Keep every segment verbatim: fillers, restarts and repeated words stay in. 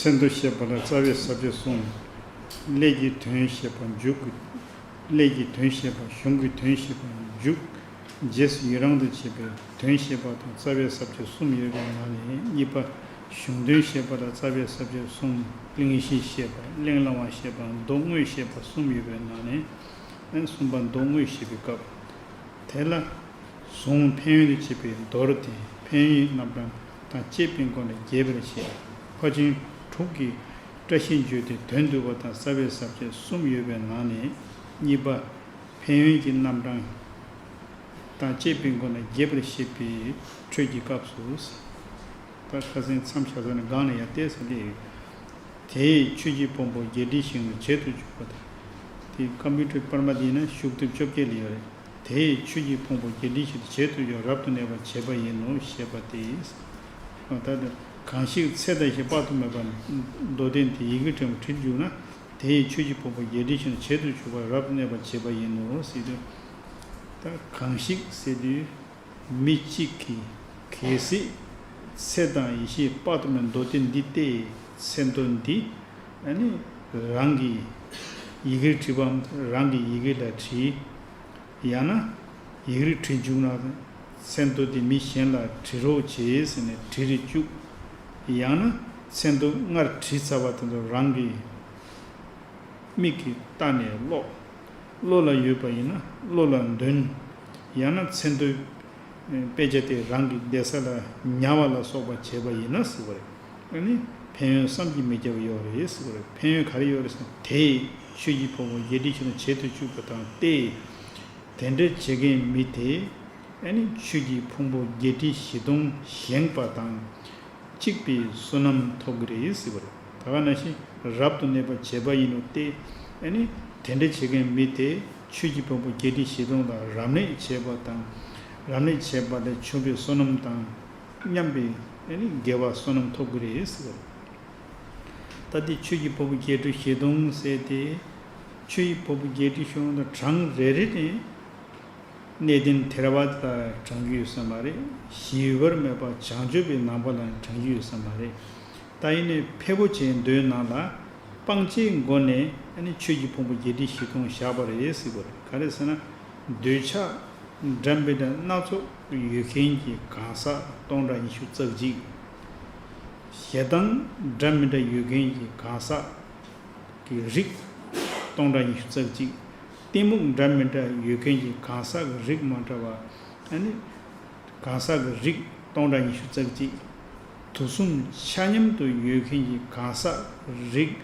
མཚན་དུ་བཤད་པ་ལ་རྩ་བའི་ས་བཅད་གསུམ། ཀླད་ཀྱི་དོན་བཤད་པ་མཇུག་གི། ཀླད་ཀྱི་དོན་བཤད་པ་གཞུང་གི་དོན་བཤད་པ་མཇུག་རྗེས་སུ་ཡི་རང་དུ་བྱེད་པའི་དོན་བཤད་པ་དང་རྩ་བའི་ས་བཅད་གསུམ་ཡོད་པའི་ནང་ནས། གཉིས་པ་གཞུང་དོན་བཤད་པ་ལ་རྩ་བའི་ས་བཅད་གསུམ། གླེང་གཞི་བཤད་པ། གླེང་བསླང་བ་བཤད་པ། མདོ་དངོས་བཤད་པ་གསུམ་ཡོད་པའི་ནང་ནས། གསུམ་པ་མདོ་དངོས་བཤད་པའི་སྐབས། དེ་ལ་གཟུངས་ཕན་ཡོན་དུ་བྱེད་པའི་མདོར་བསྟན་ཕན་ཡོན་རྣམ་གྲངས་དང་བཅས་པའི་སྒོ་ནས་རྒྱས་པར་བཤད། ཕར་ཕྱིན་དྲུག་གི་བཀྲ་ཤིས་བརྗོད་བདེ་དོན་བསྡུས་པ་དང་རྩ་བའི་ས་བཅད་གསུམ་ཡོད་པའི་ནང་ནས། གཉིས་པ་ཕན་ཡོན་གྱི་རྣམ་གྲངས་དང་བཅས་པའི་སྒོ་ནས་རྒྱས་པར་བཤད་པའི་འཕྲོས་ཀྱི་སྐབས་སུ། ད་ཁ་སང་མཚམས་བཞག་ས་ནས་སྒང་ནས་ཡར་བལྟས་ས་ལས་ཡོད། དེས་ཆོས་ཀྱི་ཕུང་པོ་བརྒྱད་ཁྲི་བཞི་སྟོང་བྱེད་དུ་འཇུག་པ་དང་། དེ་ཀམ་པུ་ཊར་པར་མ་དེ་ན་ཤུགས་དེབ་བཅོ་བརྒྱད་ལ་ཡོད་རེད། དེས་ཆོས་ཀྱི་ཕུང་པོ་བརྒྱད་ཁྲི་བཞི་སྟོང་བྱེད་དུ་འཇུག་རབ་ཏུ་གནས་པར་བྱེད་པ་ཡིན་ནོ་ཞེས་པ་སྟེ། ད་ལྟ་གང་ཞིག་ཚེ་དང་ཞིང་དཔག་ཏུ་མེད་པ་མདོ་སྡེ་འདི་ཡི་གེར་བྲིས་བྲིས་འཇུག་ན། དེས་ཆོས་ཀྱི་ཕུང་པོ་བརྒྱད་ཁྲི་བཞི་སྟོང་བྱེད་དུ་འཇུག་པ་རབ་ཏུ་གནས་པར་བྱེད་པ་ཡིན་ནོ་ཟེར་དུས། ད་གང་ཞིག་ཟེར་དུས། མི་གཅིག་གིས་གལ་སྲིད་ཚེ་དང་ཡེ་ཤེས་དཔག་ཏུ་མེད་མདོ་སྡེ་འདི་སྟེ། མཚན་ཐོ་འདི་ཨ་ནི་རང་གི་ཡི་གེར་བྲིས་པའམ་རང་གི་ཡི་གེ་ལ་བྲིས། ཡང་ན་ཡི་གེར་བྲིས་བཅུག་ན། མཚན་ཐོ་དེ་མི་གཞན་ལ་བྲི་རོགས་བྱེད་ཟེར་ནས་བྲིས་རེ་བཅུག་ཡང་ན་མཚན་ཐོ་སྔར་བྲིས་ཚར་བ་དེ་ཚོ་རང་གི་མིག་གིས་བལྟས་ནས་ཀློག་བློ་ལ་ཡོད་པ་ཡིན་ན་བློ་ལ་འདོན། ཡང་ན་མཚན་ཐོའི་དཔེ་ཆ་དེ་རང་གི་བསྡད་ས་ལ་ཉར་བ་ལ་སོགས་པ་བྱས་པ་ཡིན་ན་ཟེར་བ་རེད། ཨ་ནི་ཕན་ཡོན་བསམ་གྱིས་མི་ཁྱབ་པ་ཡོད་རེད་ཟེར་བ་རེད། ཕན་ཡོན་ག་རེ་ཡོད་རེད་ཟེར་ན། དེས་ཆོས་ཀྱི་ཕུང་པོ་བརྒྱད་ཁྲི་བཞི་སྟོང་བྱེད་དུ་བཅུག་པ་དང་སྟེ། དེ་འདྲ་བྱེད་མཁན་མི་དེ་ཨ་ནི་ཆོས་ཀྱི་ཕུང་པོ་བརྒྱད་ཁྲི་བཞི་སྟོང་བཞེངས་པ་དང་གཅིག་པའི་བསོད་ནམས་ཐོབ་ཀྱི་རེད་ཟེར་བ་རེད། ད་ག་ནང་བཞིན་རབ་ཏུ་གནས་པར་བྱེད་པ་ཡིན་ནོ་སྟེ། ཨ་ནི་དེ་འདྲ་བྱེད་མཁན་མི་དེ་ཆོས་ཀྱི་ཕུང་པོ་བརྒྱད་ཁྲི་བཞི་སྟོང་ལ་རབ་གནས་བྱས་པ་དང་། རབ་གནས་བྱས་པ་ལས་བྱུང་བའི་བསོད་ནམས་དང་མཉམ་པའི་ཨ་ནི་དགེ་བ་བསོད་ནམས་ཐོབ་ཀྱི་རེད་ཟེར་བ་རེད། ད་དེ་ཆོས་ཀྱི་ཕུང་པོ་བརྒྱད་ཁྲི་བཞི་སྟོང་ཟེར་ཏེ། ཆོས་ཀྱི་ཕུང་པོ་བརྒྱད་ཁྲི་བཞི་སྟོང་དང་གྲངས་རེ་རེ་ནས། གནས་བརྟན་ཐེ་ར་བ་ད་ལ་དྲངས་རྒྱུ་ཡོད་ས་མ་རེད། ཞི་བར་མེད་པ་བྱང་ཆུབ་པའི་ནང་པ་ལ་དྲངས་རྒྱུ་ཡོད་ས་མ་རེད། ད་ཡིན་ནའི་ཕལ་པོ་ཆེའི་མདོའི་ནང་ལ་སྤང་བྱའི་སྒོ་ནས་ཨ་ནི་ཆོས་ཀྱི་ཕུང་པོ་བརྒྱད་ཁྲི་བཞི་སྟོང་བཞག་པ་རེད་ཟེར་བ་རེད། ག་རེ་ཟེར་ན། འདོད་ཆགས་འདྲ་མི་འདྲ་སྣ་ཚོགས་ཡོད་མཁན་གྱི་གང་ཟག་སྟོང་ཕྲག་ཉི་ཤུ་རྩ་གཅིག་ཞེ་སྡང་འདྲ་མི་འདྲ་ཡོད་མཁན་གྱི་གང་ཟག་གི་རིགས་སྟོང་ཕྲག་ཉི་ཤུ་རྩ་གཅིག་གཏི་མུག་འདྲ་མི་འདྲ་ཡོད་མཁན་གྱི་གང་ཟག་གི་རིགས་མ་འདྲ་བ། ཨ་ནི་གང་ཟག་གི་རིགས་སྟོང་ཕྲག་ཉི་ཤུ་རྩ་གཅིག་དུག་གསུམ་ཆ་མཉམ་དུ་ཡོད་མཁན་གྱི་གང་ཟག་གི་རིགས་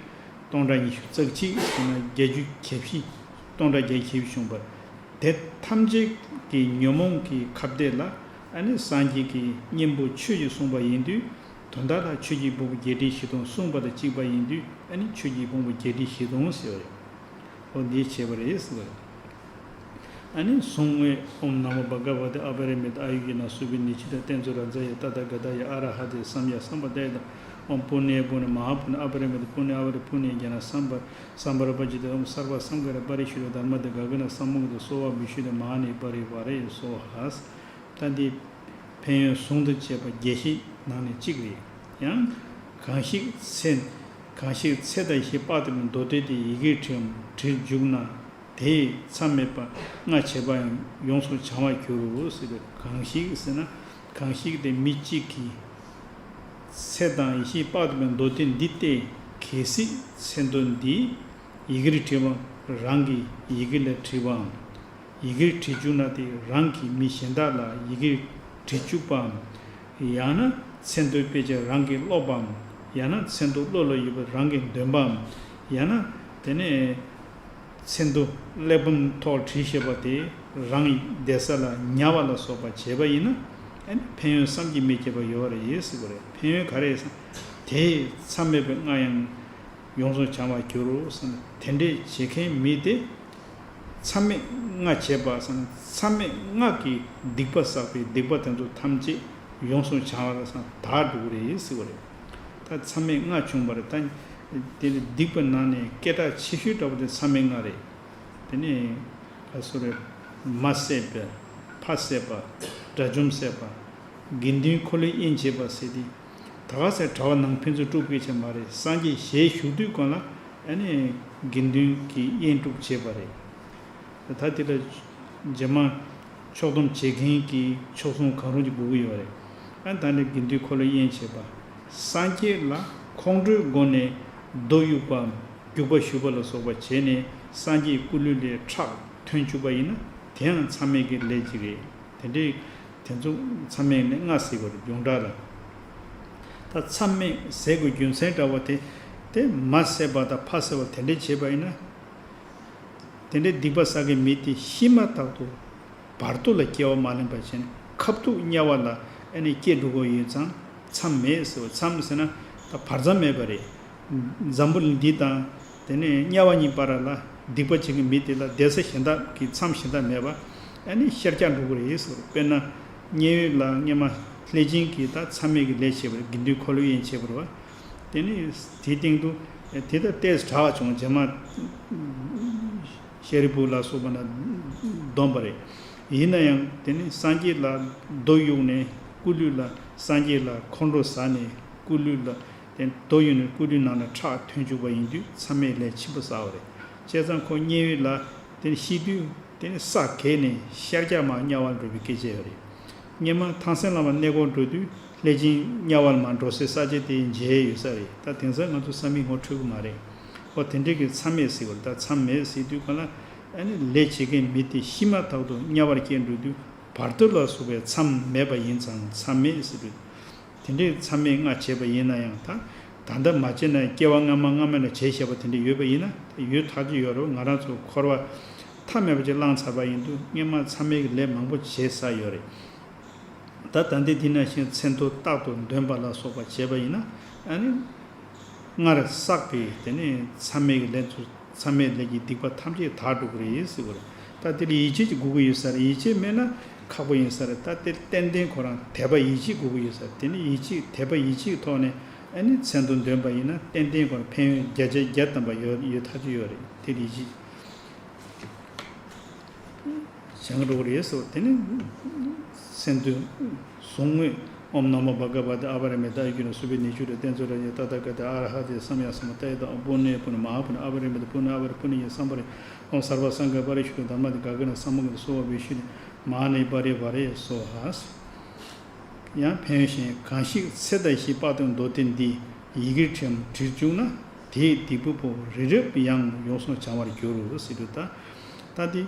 སྟོང་ཕྲག་ཉི་ཤུ་རྩ་གཅིག་ཟེར་ན་བརྒྱད་ཅུ་གྱ་བཞི། སྟོང་ཕྲག་བརྒྱད་ཅུ་གྱ་བཞི་བྱུང་བར། དེ་ཐམས་ཅད་ཀྱི་ཉོན་མོངས་ཀྱི་ཁ་གཏད་ལ་ཨ་ནི་སངས་རྒྱས་ཀྱི་གཉེན་པོ་ཆོས་ཀྱིས་གསུངས་པ་ཡིན་དུས། དོན་དག་ལ་ཆོས་ཀྱི་ཕུང་པོ་བརྒྱད་ཁྲི་བཞི་སྟོང་གསུངས་པ་དང་གཅིག་པ་ཡིན་དུས། ཨ་ནི་ཆོས་ཀྱི་ཕུང་པོ་བརྒྱད་ཁྲི་བཞི་སྟོང་ཟེར་བ་རེད། འོ་འདི་བྱས་པ་རེད་ཟེར་བ་རེད། ཨ་ནི་གཟུངས་དངོས། ཨོཾ་ན་མོ་བྷ་ག་ཝ་ཏེ་ཨ་པ་རི་མི་ཏ་ཨ་ཡུ་ཇི་ན་སུ་བི་ནི་ཅི་ཏ་ཏེ་ཛོ་རཱ་ཛ་ཡེ་ཏ་ཐཱ་ག་ཏཱ་ཡེ་ཨ་ར་ཧ་ཏེ་སམ་ཡ་སམ་བུད་དྷཱ་ཡེ་དང་། ཨོཾ་པུ་ཎེ་པུ་ཎེ་མ་ཧཱ་པུ་ཎེ་ཨ་པ་རི་མི་ཏ་པུ་ཎེ་ཨ་པ་རི་པུ་ཎེ་ཛྙཱ་ན་སམ་བར་སམ་བར་པ་ཅི་ཏ། ཨོཾ་སརྦ་སཾ་ཁཱ་ར་པ་རི་ཤུདྡྷ་དྷརྨ་ཏེ་ག་ག་ན་སཾ་མུག་ཏེ་སྭ་བྷཱ་བི་ཤུདྡྷ་མ་ཧཱ་ནི་པ་རི་ཝཱ་རེ་སྭཱ་ཧཱ། ད་འདི་ཕན་ཡོན་གཟུངས་དང་བཅས་པ་བརྒྱད་བཞི་ནང་ནས་གཅིག་རེད། ཡང་གང་ཞིག་ཚེ། གང་ཞིག་ཚེ་དང་ཞིང་དཔག་ཏུ་མེད་མདོ་སྡེ་དེ་ཡི་གེར་བྲིས་བྲིས་བཅུག་ན། དེས་མཚམས་མེད་པར་སྔ་བྱས་པ་ཡང་ཡོངས་སུ་བྱང་བར་འགྱུར་རོ་ཟེར་བའི། གང་ཞིག་ཟེར་ན། གང་ཞིག་དེ་མི་གཅིག་གིས་ཚེ་དང་ཡེ་ཤེས་དཔག་ཏུ་མེད་མདོ་སྡེ་འདི་སྟེ། གལ་སྲིད་མཚན་ཐོ་འདི་ཡི་གེར་བྲིས་པའམ་རང་གི་ཡི་གེ་ལ་བྲིས་པའམ། ཡི་གེར་བྲིས་བཅུག་ན་དེ་རང་གིས་མི་གཞན་དག་ལ་ཡི་གེར་བྲིས་བཅུག་པའམ། ཡང་ན་མཚན་ཐོའི་དཔེ་ཆ་རང་གིས་ཀློག་པའམ། ཡང་ན་མཚན་ཐོ་བློ་ལ་ཡོད་པ་རང་གིས་འདོན་པའམ། ཡང་ན་དེ་ནས་མཚན་ཐོ་གླེགས་བམ་ཐོག་བྲིས་བཞག་པ་དེ་རང་གི་བསྡད་ས་ལ་ཉར་བ་ལ་སོགས་པ་བྱས་པ་ཡིན་ན། ཨ་ནི་ཕན་ཡོན་བསམ་གྱིས་མི་ཁྱབ་པ་ཡོད་རེད་ཟེར་བ་རེད། ཕན་ཡོན་ག་རེ་ཟེར་ན། དེས་མཚམས་མེད་པའི་སྔ་ཡང་ཡོངས་སུ་བྱང་བར་འགྱུར་རོ་ཟེར་ན། དེ་འདྲས་བྱེད་མཁན་མི་དེ་མཚམས་མེད་སྔ་བྱས་པ་ཟེར་ན། མཚམས་མེད་སྔ་གི་སྡིག་པ་བསགས་པའི་སྡིག་པ་དེ་ཚོ་ཐམས་ཅད་ཡོངས་སུ་བྱང་བ་ལ་སོགས་དག་འགྲོ་གི་རེད་ཟེར་བ་རེད། ད་མཚམས་མེད་སྔ་བྱུང་བ་རེད། ད་དེ་ནི་སྡིག་པའི་ནང་ནས་སྐད་གྲགས་ཆེ་ཤོས་འདྲ་པོ་དེ་མཚམས་མེད་སྔ་རེད། དེ་ནས་ག་སོ་རེད། མ་བསད་པ། ཕ་བསད་པ། དགྲ་བཅོམ་བསད་པ། དགེ་འདུན་འཁོར་ལོས་དབྱེན་བྱེད་པ་ཟེར་ཏེ། ད་ག་སེ་གྲྭ་པ་ནང་ཕན་ཚུན་དཀྲུག་གི་ཆེ་མ་རེད། སངས་རྒྱས་ཞལ་བཞུགས་དུས་གང་ལ་ཨ་ནི་དགེ་འདུན་གྱིས་དབྱེན་དཀྲུག་བྱས་པ་རེད། ད་དེ་ལ་རྗེས་མ་ཕྱོགས་བསྡོམས་བྱེད་མཁན་གྱི་ཕྱོགས་མཚུངས་གང་རུང་གཅིག་དགོས་ཀྱི་ཡོད་རེད། ཨ་ད་ནི་དགེ་འདུན་འཁོར་ལོ་དབྱེན་བྱས་པ། སངས་རྒྱས་ལ་ཁོང་ཁྲོའི་སྒོ་ནས་རྡོ་གཡུག་པའམ་རྒྱུག་པ་གཞུ་བ་ལ་སོགས་པ་བྱས་ནས་སངས་རྒྱས་སྐུ་ལུས་ལས་ཁྲག་ཐོན་བཅུག་པ་ཡིན་ན་དེའང་མཚམས་མེད་ཀྱི་ལས་ཅིག་རེད། དེ་འདྲའི་དེ་ཚོ་མཚམས་མེད་ལས་ལྔ་ཟེར་བ་རེད། ཡོངས་གྲགས་ལ། ད་མཚམས་མེད་ཟེར་དགོས་རྒྱུ་མཚན་འདྲ་བོ་དེ། དེ་མ་བསད་པ་དང་ཕ་བསད་པ་དེ་འདྲས་བྱས་པ་ཡིན་ན། དེ་འདྲའི་སྡིག་པ་བསགས་མཁན་མི་དེ་ཤི་མ་ཐག་ཏུ་བར་དོ་ལ་སྐྱེ་བ་མ་ལེན་པ་བྱས་ནས་ཁ་ཐུག་དམྱལ་བ་ལ་ཨ་ནི་སྐྱེ་འགྲོ་གི་ཡོད་ཙང་མཚམས་མེད་ཟེར་བ། མཚམས་ཟེར་ན་ད་བར་མཚམས་མེད་པ་རེད། འཛམ་བུ་གླིང་འདི་དང་དེ་ནས་དམྱལ་བ་གཉིས་བར་ལ་སྡིག་པ་བྱེད་མཁན་མི་དེ་ལ་བསྡད་ས་གཞན་དག་གི་མཚམས་གཞན་དག་མེད་པ། ཨ་ནི་ཤར་རྒྱག་འགྲོ་གི་རེད་ཟེར། དཔེར་ན། མཉན་ཡོད་ལ་སྔོན་མ་ལྷས་བྱིན་གྱིས་ད་མཚམས་མེད་ཀྱི་ལས་བྱས་པ་རེད། དགེ་འདུན་འཁོར་ལོ་དབྱེན་བྱས་པ་རེད་བ། དེ་ནི་དེའི་སྟེང་དུ་དེ་ལྟར་ཏོག་ཙམ་དྲག་བྱུང་། རྗེས་མ་ཤཱ་རིའི་བུ་ལ་སོགས་པ་ན་བསྡོམས་པ་རེད། ཡིན་ན་ཡང་དེ་ནི་སངས་རྒྱས་ལ་རྡོ་གཡུགས་ནས་སྐུ་ལུས་ལ། སངས་རྒྱས་ལ་ཁོང་ཁྲོ་ཟ་ནས་སྐུ་ལུས་ལ་དེ་རྡོ་གཡུགས་ནས་སྐུ་ལུས་ནང་ལ་ཁྲག་ཐོན་བཅུག་པ་ཡིན་དུས་མཚམས་མེད་ལས་ཆེན་པོ་བསགས་པ་རེད། བྱས་ཙང་ཁོ་མཉན་ཡོད་ལ་དེ་ནི་ཤི་དུས། དེ་ནི་ས་གས་ནས་ཤར་རྒྱག་མར་དམྱལ་བར་འགྲོ་བའི་སྐད་ཆ་ཡོད་རེད། སྔོན་མ་ཐང་སན་བླ་མ་གནས་སྐོར་འགྲོ་དུས་ལྷས་བྱིན་དམྱལ་བར་མར་འགྲོ་སའི་ས་ཆ་དེ་མཇལ་ཡོད་ས་རེད། ད་དེང་སང་ང་ཚོ་ས་མིག་ངོ་འཕྲོད་ཀྱི་མ་རེད། ཨོ་དེ་འདྲའི་གི་མཚམས་མེད་ཟེར་བ་རེད། ད་མཚམས་མེད་ཟེར་དུས་གང་ལ་ཨ་ནི་ལས་བྱེད་མཁན་མི་དེ་ཤི་མ་ཐག་ཏུ་དམྱལ་བར་སྐྱེ་འགྲོ་དུས་བར་དོ་ལ་སོགས་པའི་མཚམས་མེད་པ་ཡིན་ཙང་མཚམས་མེད་ཟེར་དུས། དེ་འདྲའི་མཚམས་མེད་ལྔ་བྱས་པ་ཡིན་ན་ཡང་། ད་ད་ལྟ་མ་བྱས་ན་སྐྱེ་བ་སྔ་མ་སྔ་མ་ནས་བྱས་བཞག་པ་དེ་འདྲ་ཡོད་པ་ཡིན་ན། ད་ཡོད་ཐག་ཆོད་ཡོད་རེད། ང་རང་ཚོ་འཁོར་བ་མཐའ་མེད་པ་ཅིག་བླངས་ཚར་བ་ཡིན་དུས་སྔོན་མ་མཚམས་མེད་ཀྱི་ལས་མང་པོ་བྱས་ཚར་ཡོད་རེད། ད་ད་ལྟའི་འདི་ནང་བཞིན་མཚན་ཐོ་རྟག་ཏུ་འདོན་པ་ལ་སོགས་པ་བྱས་པ་ཡིན་ན། ཨ་ནི་སྔར་བསགས་པའི་དེ་ནས་མཚམས་མེད་ཀྱི་ལས་ཚོ། མཚམས་མེད་ལས་ཀྱི་སྡིག་པ་ཐམས་ཅད་དག་འགྲོ་གི་རེད་ཟེར་བ་རེད། ད་དེ་ལ་ཡིད་ཆེས་ཀྱི་དགོས་ཀྱི་ཡོད་ས་རེད། ཡིད་ཆེས་མེད་ན་ཁག་པོ་ཡིན་ས་རེད། ད་དེ་ཏན་ཏན་ཁོ་རང་དད་པ་ཡིད་ཆེས་དགོས་ཀྱི་ཡོད་ས་རེད། དེ་ནི་ཡིད་ཆེས། དད་པ་ཡིད་ཆེས་ཀྱི་ཐོག་ནས་ཨ་ནི་མཚན་ཐོ་འདོན་པ་ཡིན་ན་ཏན་ཏན་ཁོ་རང་ཕན་ཡོན་བརྒྱ་ཆ་བརྒྱ་ཐམ་པ་ཡོད་ཡོད་ཐག་ཆོད་ཡོད་རེད། དེ་ལ་ཡིད་ཆེས། བྱང་འགྲོ་གི་རེད་ཟེར། དེ་ནི་མཚན་ཐོ་གཟུངས་དངོས། ཨོཾ་ན་མོ་བྷ་ག་ཝ་ཏ་ཨ་པ་ར་མི་ཏ་ཨ་གུ་ཎ་སུ་བེ་ནི་ཅུ་ར་ཏེ་ཛོ་ར་ཉ་ཏ་ཐཱ་ག་ཏ་ཨ་ར་ཧ་ཏེ་སམ་ཡ་སམ་བུད་ཐ་ཡ་ཏ། ཨོཾ་པུ་ཎེ་པུ་ཎེ་མ་ཧཱ་པུ་ཎེ་ཨ་པ་རི་མི་ཏ་པུ་ཎེ་ཨ་པ་རི་པུ་ཎེ་ཡེ་སམ་བ་རེ། ཨོཾ་སརྦ་སངྒ་པ་རི་ཤུདྡྷ་དྷརྨ་ཏེ་ག་གི་ཎ་སམ་མུ་ཀ་ཏེ་སྭ་བྷཱ་བི་ཤུདྡྷི་མ་ཧཱ་ནི་པ་རི་ཝཱ་རེ་སྭཱ་ཧཱ། ཡང་ཕན་ཡོན་གཞན། གང་ཞིག་ཚེ་དང་བཞི་དཔག་ཏུ་མདོ་སྡེ་འདི་ཡི་གེར་བྲིའམ་བྲིར་བཅུག་ན། དེའི་སྡིག་པའི་ཕུང་པོ་རི་རབ་ཡང་ཡོངས་སུ་བྱང་བར་འགྱུར་ཟེར་དུས། ད་ད་དེ་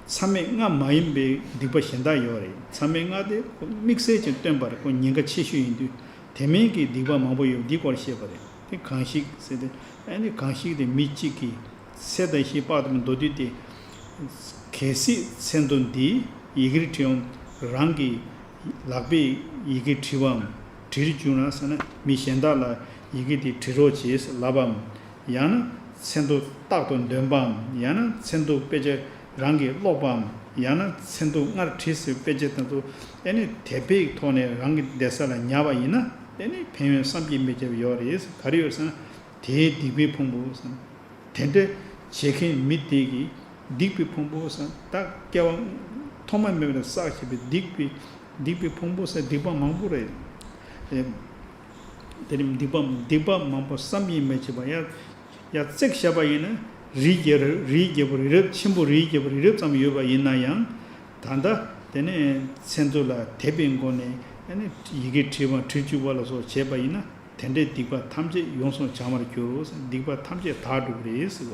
མཚམས་མེད་ལྔ་མ་ཡིན་པའི་སྡིག་པ་གཞན་དག་ཡོད་རེད། མཚམས་མེད་ལྔ་དེ་ཁོ་དམིགས་བསལ་གྱིས་བཏོན་པ་རེད། ཁོ་ཉེན་ཁ་ཆེ་ཤོས་ཡིན་དུས། དེ་མིན་གྱི་སྡིག་པ་མང་པོ་ཡོད་པ་འདིའི་སྐོར་བཤད་པ་རེད། དེ་གང་ཞིག་ཟེར་ཏེ། ཨ་ནི་གང་ཞིག་དེ་མི་གཅིག་གིས་ཚེ་དང་བཞི་དཔག་ཏུ་མདོ་སྡེ་དེ། གལ་སྲིད་མཚན་ཐོ་འདི་ཡི་གེར་བྲིའམ། རང་གི་ལག་པས་ཡི་གེ་བྲིས་པའམ། བྲིར་བཅུག་ན་ཟེར་ན། མི་གཞན་དག་ལ་ཡི་གེ་དེ་བྲི་རོགས་བྱེད་ལབ་པའམ། ཡང་ན་མཚན་ཐོ་རྟག་ཏུ་འདོན་པའམ། ཡང་ན་མཚན་ཐོ་དཔེ་ཆ་རང་གིས་ཀློག་པའམ། ཡང་ན་མཚན་ཐོ་སྔར་བྲིས་ཟིན་དཔེ་ཆ་དེ་ཚོ་ཨ་ནི་དད་པའི་ཐོག་ནས་རང་གི་བསྡད་ས་ལ་ཉར་བ་ཡིན་ན། ཨ་ནི་ཕན་ཡོན་བསམ་གྱིས་མི་ཁྱབ་པ་ཡོད་རེད། ག་རེ་ཡོད་ཟེར་ན། དེའི་སྡིག་པའི་ཕུང་པོ་ཟེར་ན། དེ་འདྲ་བྱེད་མཁན་མི་དེ་གི་སྡིག་པའི་ཕུང་པོ་ཟེར་ན། ད་སྐྱེ་བ་ཐོག་མ་མེད་པ་ནས་བསགས་བཞག་པའི་སྡིག་པའི་སྡིག་པའི་ཕུང་པོ་ཟེར་ན་སྡིག་པ་མང་པོ་རེད། ཨེ། དེ་རིང་སྡིག་པ་སྡིག་པ་མང་པོ་བསམ་གྱིས་མི་ཁྱབ་པ་ཡར་ཡར་བརྩེགས་བཞག་པ་ཡིན་ན། རིའི་རྒྱལ་རིའི་རྒྱལ་པོ་རི་རབ་ཆེན་པོ། རིའི་རྒྱལ་པོ་རི་རབ་ཙམ་ཡོད་པ་ཡིན་ན་ཡང་། ད་ལྟ་དེ་ནས་མཚན་ཐོ་ལ་དད་པའི་སྒོ་ནས་ཨ་ནི་ཡི་གེ་བྲིས་པ་བྲིར་བཅུག་པ་ལ་སོགས་བྱས་པ་ཡིན་ན། དེ་འདྲའི་སྡིག་པ་ཐམས་ཅད་ཡོངས་སུ་བྱང་བར་འགྱུར་རོ། སྡིག་པ་ཐམས་ཅད་དག་འགྲོ་གི་རེད་ཟེར་བ་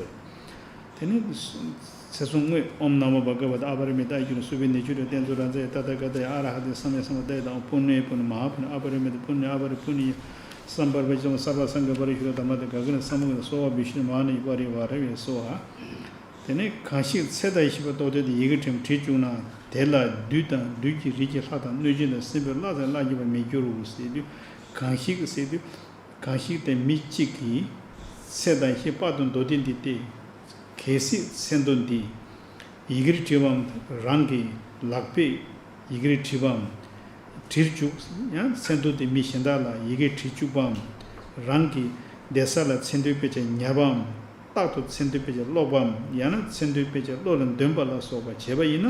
རེད། དེ་ནས་ཚེ་གཟུངས་དངོས། ཨོཾ་ན་མོ་བྷ་ག་ཝ་ཏ་ཨ་པ་རི་མི་ཏ་ཨ་གུ་ཎ་སུ་བེ་ནི་ཅུ་ར་ཏེ་ཛོ་ར་ཛ་ཡ་ཏ་ཐཱ་ག་ཏ་ཡ་ཨ་ར་ཧ་ཏེ་སམ་ཡ་སམ་བུད་ཐ་ཡ་ཏ། ཨོཾ་པུ་ཎེ་པུ་ཎེ་མ་ཧཱ་པུ་ཎེ་ཨ་པ་རི་མི་ཏ་པུ་ཎེ་ཨ་པ་རི་པུ་ཎེ་ཡེ་སམ་བ་རེ། སམ་བྷ་བི་ཤུདྡྷ་དྷརྨ་ཏེ་ག་གི་ཎ་སམ་མུ་ཀ་ཏེ་སྭ་བྷཱ་བི་ཤུདྡྷི་མ་ཧཱ་ནི་པ་རི་ཝཱ་རེ་སྭཱ་ཧཱ། དེ་ནས་གང་ཞིག་ཚེ་དང་བཞི་པ་ལྟོ་ལྡིར་ཏེ་ཡི་གེར་བྲིའམ་བྲིར་བཅུག་ན། དེ་ལ་བདུད་དང་བདུད་ཀྱི་རིས་ཀྱི་ལྷ་དང་གནོད་སྦྱིན་དང་སྲིན་པོའི་གླགས་དང་གླགས་བགྱིས་པར་མི་འགྱུར་རོ་ཟེར་དུས། གང་ཞིག་ཟེར་དུས། གང་ཞིག་དེ་མི་གཅིག་གིས་ཚེ་དང་བཞི་དཔག་ཏུ་མདོ་སྡེ་འདི་སྟེ། གལ་སྲིད་མཚན་ཐོ་འདི་ཡི་གེར་བྲིས་པའམ། རང་གི་ལག་པས་ཡི་གེར་བྲིས་པའམ། བྲིར་བཅུག། ཡང་མཚན་ཐོ་དེ་མི་གཞན་དག་ལ་ཡི་གེར་བྲིར་བཅུག་པའམ། རང་གི་བསྡད་ས་ལ་མཚན་ཐོའི་དཔེ་ཆ་ཉར་པའམ། རྟག་ཏུ་མཚན་ཐོའི་དཔེ་ཆ་ཀློག་པའམ། ཡང་ན་མཚན་ཐོའི་དཔེ་ཆ་བློ་ལ་འདོན་པ་ལ་སོགས་པ་བྱས་པ་ཡིན་ན།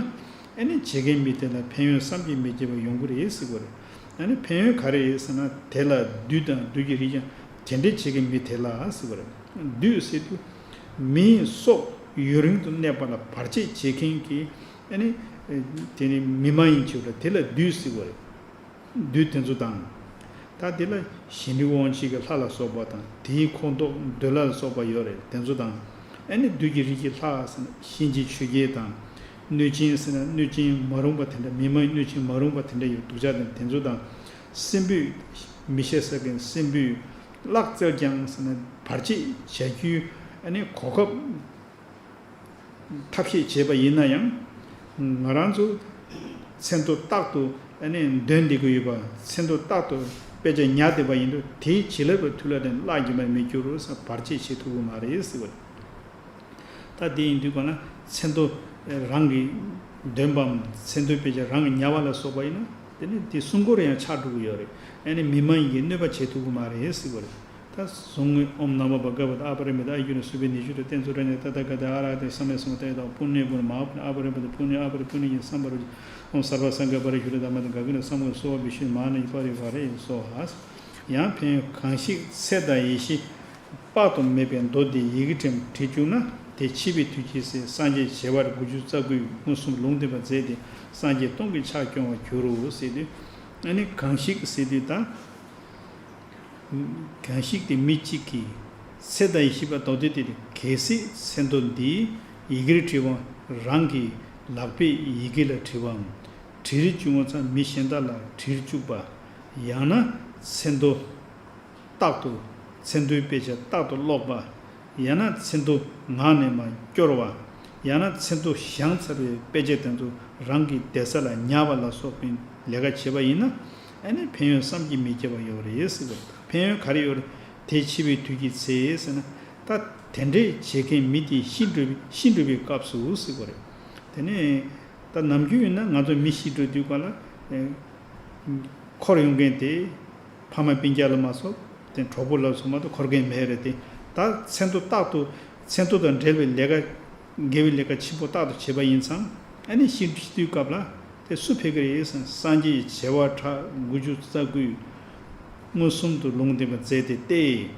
ཨ་ནི་བྱེད་མཁན་མི་དེ་ལ་ཕན་ཡོན་བསམ་གྱིས་མི་ཁྱབ་པ་ཡོང་གི་རེད་ཟེར་བ་རེད། ཨ་ནི་ཕན་ཡོན་ག་རེ་ཡོད་ཟེར་ན། དེ་ལ་བདུད་དང་བདུད་ཀྱི་རིགས་ཀྱང་དེ་འདྲས་བྱེད་མཁན་མི་དེ་ལ་ཟེར་བ་རེད། བདུད་ཟེར་དུས་མིའི་སྲོག་ཡུན་རིང་དུ་གནས་པ་ལ་བར་ཆད་བྱེད་མཁན་གྱི་ཨ་ནི་དེ་ནི་མི་མ་ཡིན་བྱེད་པ་དེ་ལ་བདུད་ཟེར་བ་རེད། བདུད་དེ་ཚོ་དང་། ད་དེ་ལ་གཞན་དབང་ཕྱུག་གི་ལྷ་ལ་སོགས་པ་དང་དེའི་ཁོངས་གཏོགས་འདོད་ལྷ་ལ་སོགས་པ་ཡོད་རེད། དེ་ཚོ་དང་། ཨ་ནི་བདུད་ཀྱི་རིགས་ཀྱི་ལྷ་ཟེར་ན་གཤིན་རྗེ་ཆོས་རྒྱལ་དང་། གནོད་སྦྱིན་ཟེར་ན་གནོད་སྦྱིན་མ་རུངས་པ་དེ་འདྲ། མི་མ་ཡིན་གནོད་སྦྱིན་མ་རུངས་པ་དེ་འདྲ་ཡོད། སྡུག་ཅག་དང་དེ་ཚོ་དང་། སྲིན་བུས། མི་ཤེས་ས་གི་སྲིན་བུས་གླགས་བཙལ་ཀྱང་ཟེར་ན་བར་ཆད་བྱ་རྒྱུའི་ཨ་ནི་གོ་སྐབས་ཐབས་ཤེས་བྱས་པ་ཡིན་ན་ཡང་། ང་རང་ཚོ་མཚན་ཐོ་རྟག་ཏུ་ཨ་ནི་འདོན་བསྡད་ཀྱི་ཡོད་པ། མཚན་ཐོ་རྟག་ཏུ་དཔེ་ཆ་ཉར་བསྡད་པ་ཡིན་དུས་དེའི་བྱིན་རླབས་ཀྱི་མཐུ་ལ་བརྟེན་གླགས་རྒྱུ་མར་མི་འགྱུར་ཟེར། བར་ཆད་བྱེད་ཐུབ་ཀྱི་མ་རེད་ཟེར་བ་རེད། ད་དེ་ཡིན་དུས་གང་ལ་མཚན་ཐོ་རང་གིས་འདོན་པའམ་མཚན་ཐོའི་དཔེ་ཆ་རང་གིས་ཉར་བ་ལ་སོགས་པ་ཡིན་ན་དེ་ནི་དེ་སྲུང་འཁོར་ཡང་ཆགས་འགྲོ་གི་ཡོད་རེད། ཨ་ནི་མི་མ་ཡིན་གྱི་གནོད་པ་བྱེད་ཐུབ་ཀྱི་མ་རེད་ཟེར་བ་རེད། ད་གཟུངས་སྔོན། ཨོཾ་ནམ་མ་བྷ་ག་ཝ་ཏ། ཨ་པ་རི་མི་ཏ་ཨ་གྱུ་ན་སུ་བྷེ་ནི་ཞུ་ཏོ་ཏེན་ཙུ་ར་ཉ་ཏ་ཏ་ག་ཏེ་ཨ་ར་ཏེ་ས་མེ་སུ་མ་ཏེ་ཏོ་པུ་ཎེ་བུ་ན་མ་ཧཱ་པུ་ཎེ། ཨ་པ་རི་པུ་ཏ་པུ་ཎེ། ཨ་པ་རི་པུ་ཎེ་ཡེ་སམ་པ་རུ་ཅི། ཨོཾ་སརྦ་སངྒ་པ་རི་ཤུ་རི་ཏ་མ་ཏ་ག་གི་ན་སམ་ག་སོ་བྷི་ཤུ་མ་ཧཱ་ན་ཡི་པ་རི་བ་རེ་ཡེ་སོ་ཧ། ཡང་ཕན་ཡོན་གང་ཞིག་ཚེ་དང་ཡེ་ཤེས་དཔག་ཏུ་མེད་པའི་མདོ་འདི་ཡི་གེ་བྲིས་བྲིས་བཅུག་ན། དེ་འཆི་བའི་དུས་ཀྱི་ཚེ་སངས་རྒྱས་བྱེ་བ་དགུ་བཅུ་རྩ་དགུས་མངོན་སུམ་ལུང་བསྟན་པ་མཛད་དེ་སངས་རྒྱས་སྟོང་གི་ཕྱག་སྐྱོང་བར་འགྱུར་རོ་ཟེར་དུས། ཨ་ནི་གང་ཞིག་ཟེར་དུས་ད། གང་ཞིག་དེ་མི་གཅིག་གིས་ཚེ་དང་ཡེ་ཤེས་པ་མདོ་སྡེ་དེ་གལ་སྲིད་མཚན་ཐོ་འདི་ཡི་གེར་བྲིས་པ་རང་གི་ལག་པས་ཡི་གེ་ལ་བྲིས་པའམ། བྲིས་བཅུག་ཙང་མི་གཞན་དག་ལ་བྲིས་བཅུག་པ། ཡང་ན་མཚན་ཐོ་རྟག་ཏུ། མཚན་ཐོའི་དཔེ་ཆ་རྟག་ཏུ་ཀློག་པ། ཡང་ན་མཚན་ཐོ་ངག་ནས་མར་སྐྱོར་བ། ཡང་ན་མཚན་ཐོ་བཞེངས་ཚར་བའི་དཔེ་ཆ་དེ་ཚོ་རང་གི་བསྡད་ས་ལ་ཉར་བ་ལ་སོགས་པའི་ལས་ཀ་བྱེད་པ་ཡིན་ན། ཨ་ནི་ཕན་ཡོན་བསམ་གྱིས་མི་ཁྱབ་པ་ཡོད་རེད་ཟེར་བ་རེད། ཕན་ཡོན་ག་རེ་ཡོད་རེད། དེ་འཆི་བའི་དུས་ཀྱི་ཚེ་ཟེར་ན། ད་དེ་འདྲས་བྱེད་མཁན་མི་དེ་ཤི་འགྲོ་བའི་ཤི་འགྲོ་བའི་སྐབས་སུ་ཟེར་བ་རེད། དེ་ནས་ད་ནམ་རྒྱུན་ཡིན་ན་ང་ཚོ་མི་ཤི་འགྲོ་དུས་ག་ལ་ཨེ་འཁོར་ཡོང་མཁན་དེ་ཕ་མ་སྤུན་ཀྱག་ལ་མ་སོགས་དེ་གྲོགས་པོ་ལ་སོགས་མ་གཏོགས་འཁོར་མཁན་མེད་རེད་དེ། ད་མཚན་ཐོ་རྟག་ཏུ་མཚན་ཐོ་དང་འབྲེལ་བའི་ལས་ཀ་དགེ་བའི་ལས་ཀ་ཆེན་པོ་རྟག་ཏུ་བྱེད་པ་ཡིན་ཙང་། ཨ་ནི་ཤི་ཤི་དུས་སྐབས་ལ་དེ་སུ་ཕེབས་ཀྱི་རེད་ཟེར་ན། སངས་རྒྱས་བྱེ་བ་ཕྲག་དགུ་བཅུ་རྩ་དགུས་མངོན་སུམ་དུ་ལུང་བསྟན་པ་མཛད་དེ་སྟེ།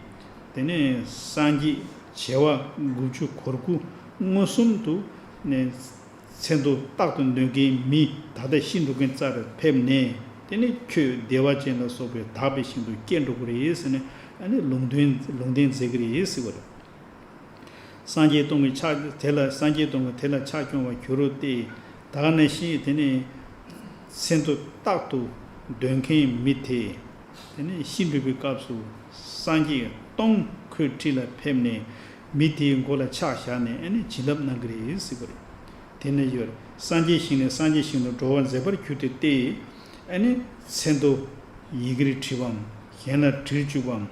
དེ་ནས་སངས་རྒྱས་བྱེ་བ་དགུ་བཅུ་གོ་དགུ་མངོན་སུམ་དུ་ནས་མཚན་ཐོ་རྟག་ཏུ་འདོན་མཁན་མི་ད་ལྟ་ཤི་འགྲོ་མཁན་རྩ་རུ་ཕེབས་ནས། དེ་ནས་ཁྱོད་བདེ་བ་ཅན་ལ་སོགས་པའི་དག་པའི་ཞིང་དུ་སྐྱེ་འགྲོ་གི་རེད་ཟེར་ནས། ཨ་ནི་ལུང་བསྟན་ལུང་བསྟན་མཛད་ཀྱི་རེད་ཟེར་བ་རེད། སངས་རྒྱས་སྟོང་གི་ཕྱག་དེ་ལ་སངས་རྒྱས་སྟོང་གི་དེ་ལ་ཕྱག་སྐྱོང་བར་འགྱུར་རོ་སྟེ། ད་ག་ནང་བཞིན་དེ་ནས་མཚན་ཐོ་རྟག་ཏུ་འདོན་མཁན་མི་དེ། དེ་ནས་ཤི་འགྲོ་བའི་སྐབས་སུ་སངས་རྒྱས་སྟོང་ཁོའི་འཁྲིས་ལ་ཕེབས་ནས་མི་དེའི་མགོ་ལ་ཕྱག་བཞག་ནས་ཨ་ནི་བྱིན་རླབས་གནང་གི་རེད་ཟེར་བ་རེད། དེ་ནས་ཡོད་རེད། སངས་རྒྱས་ཞིང་ནས་སངས་རྒྱས་ཞིང་དུ་འགྲོ་བར་མཛད་པར་གྱུར་ཏེ་སྟེ། ཨ་ནི་མཚན་ཐོ་ཡི་གེར་བྲིས་པའམ། གཞན་ལ་བྲིས་བཅུག་པའམ།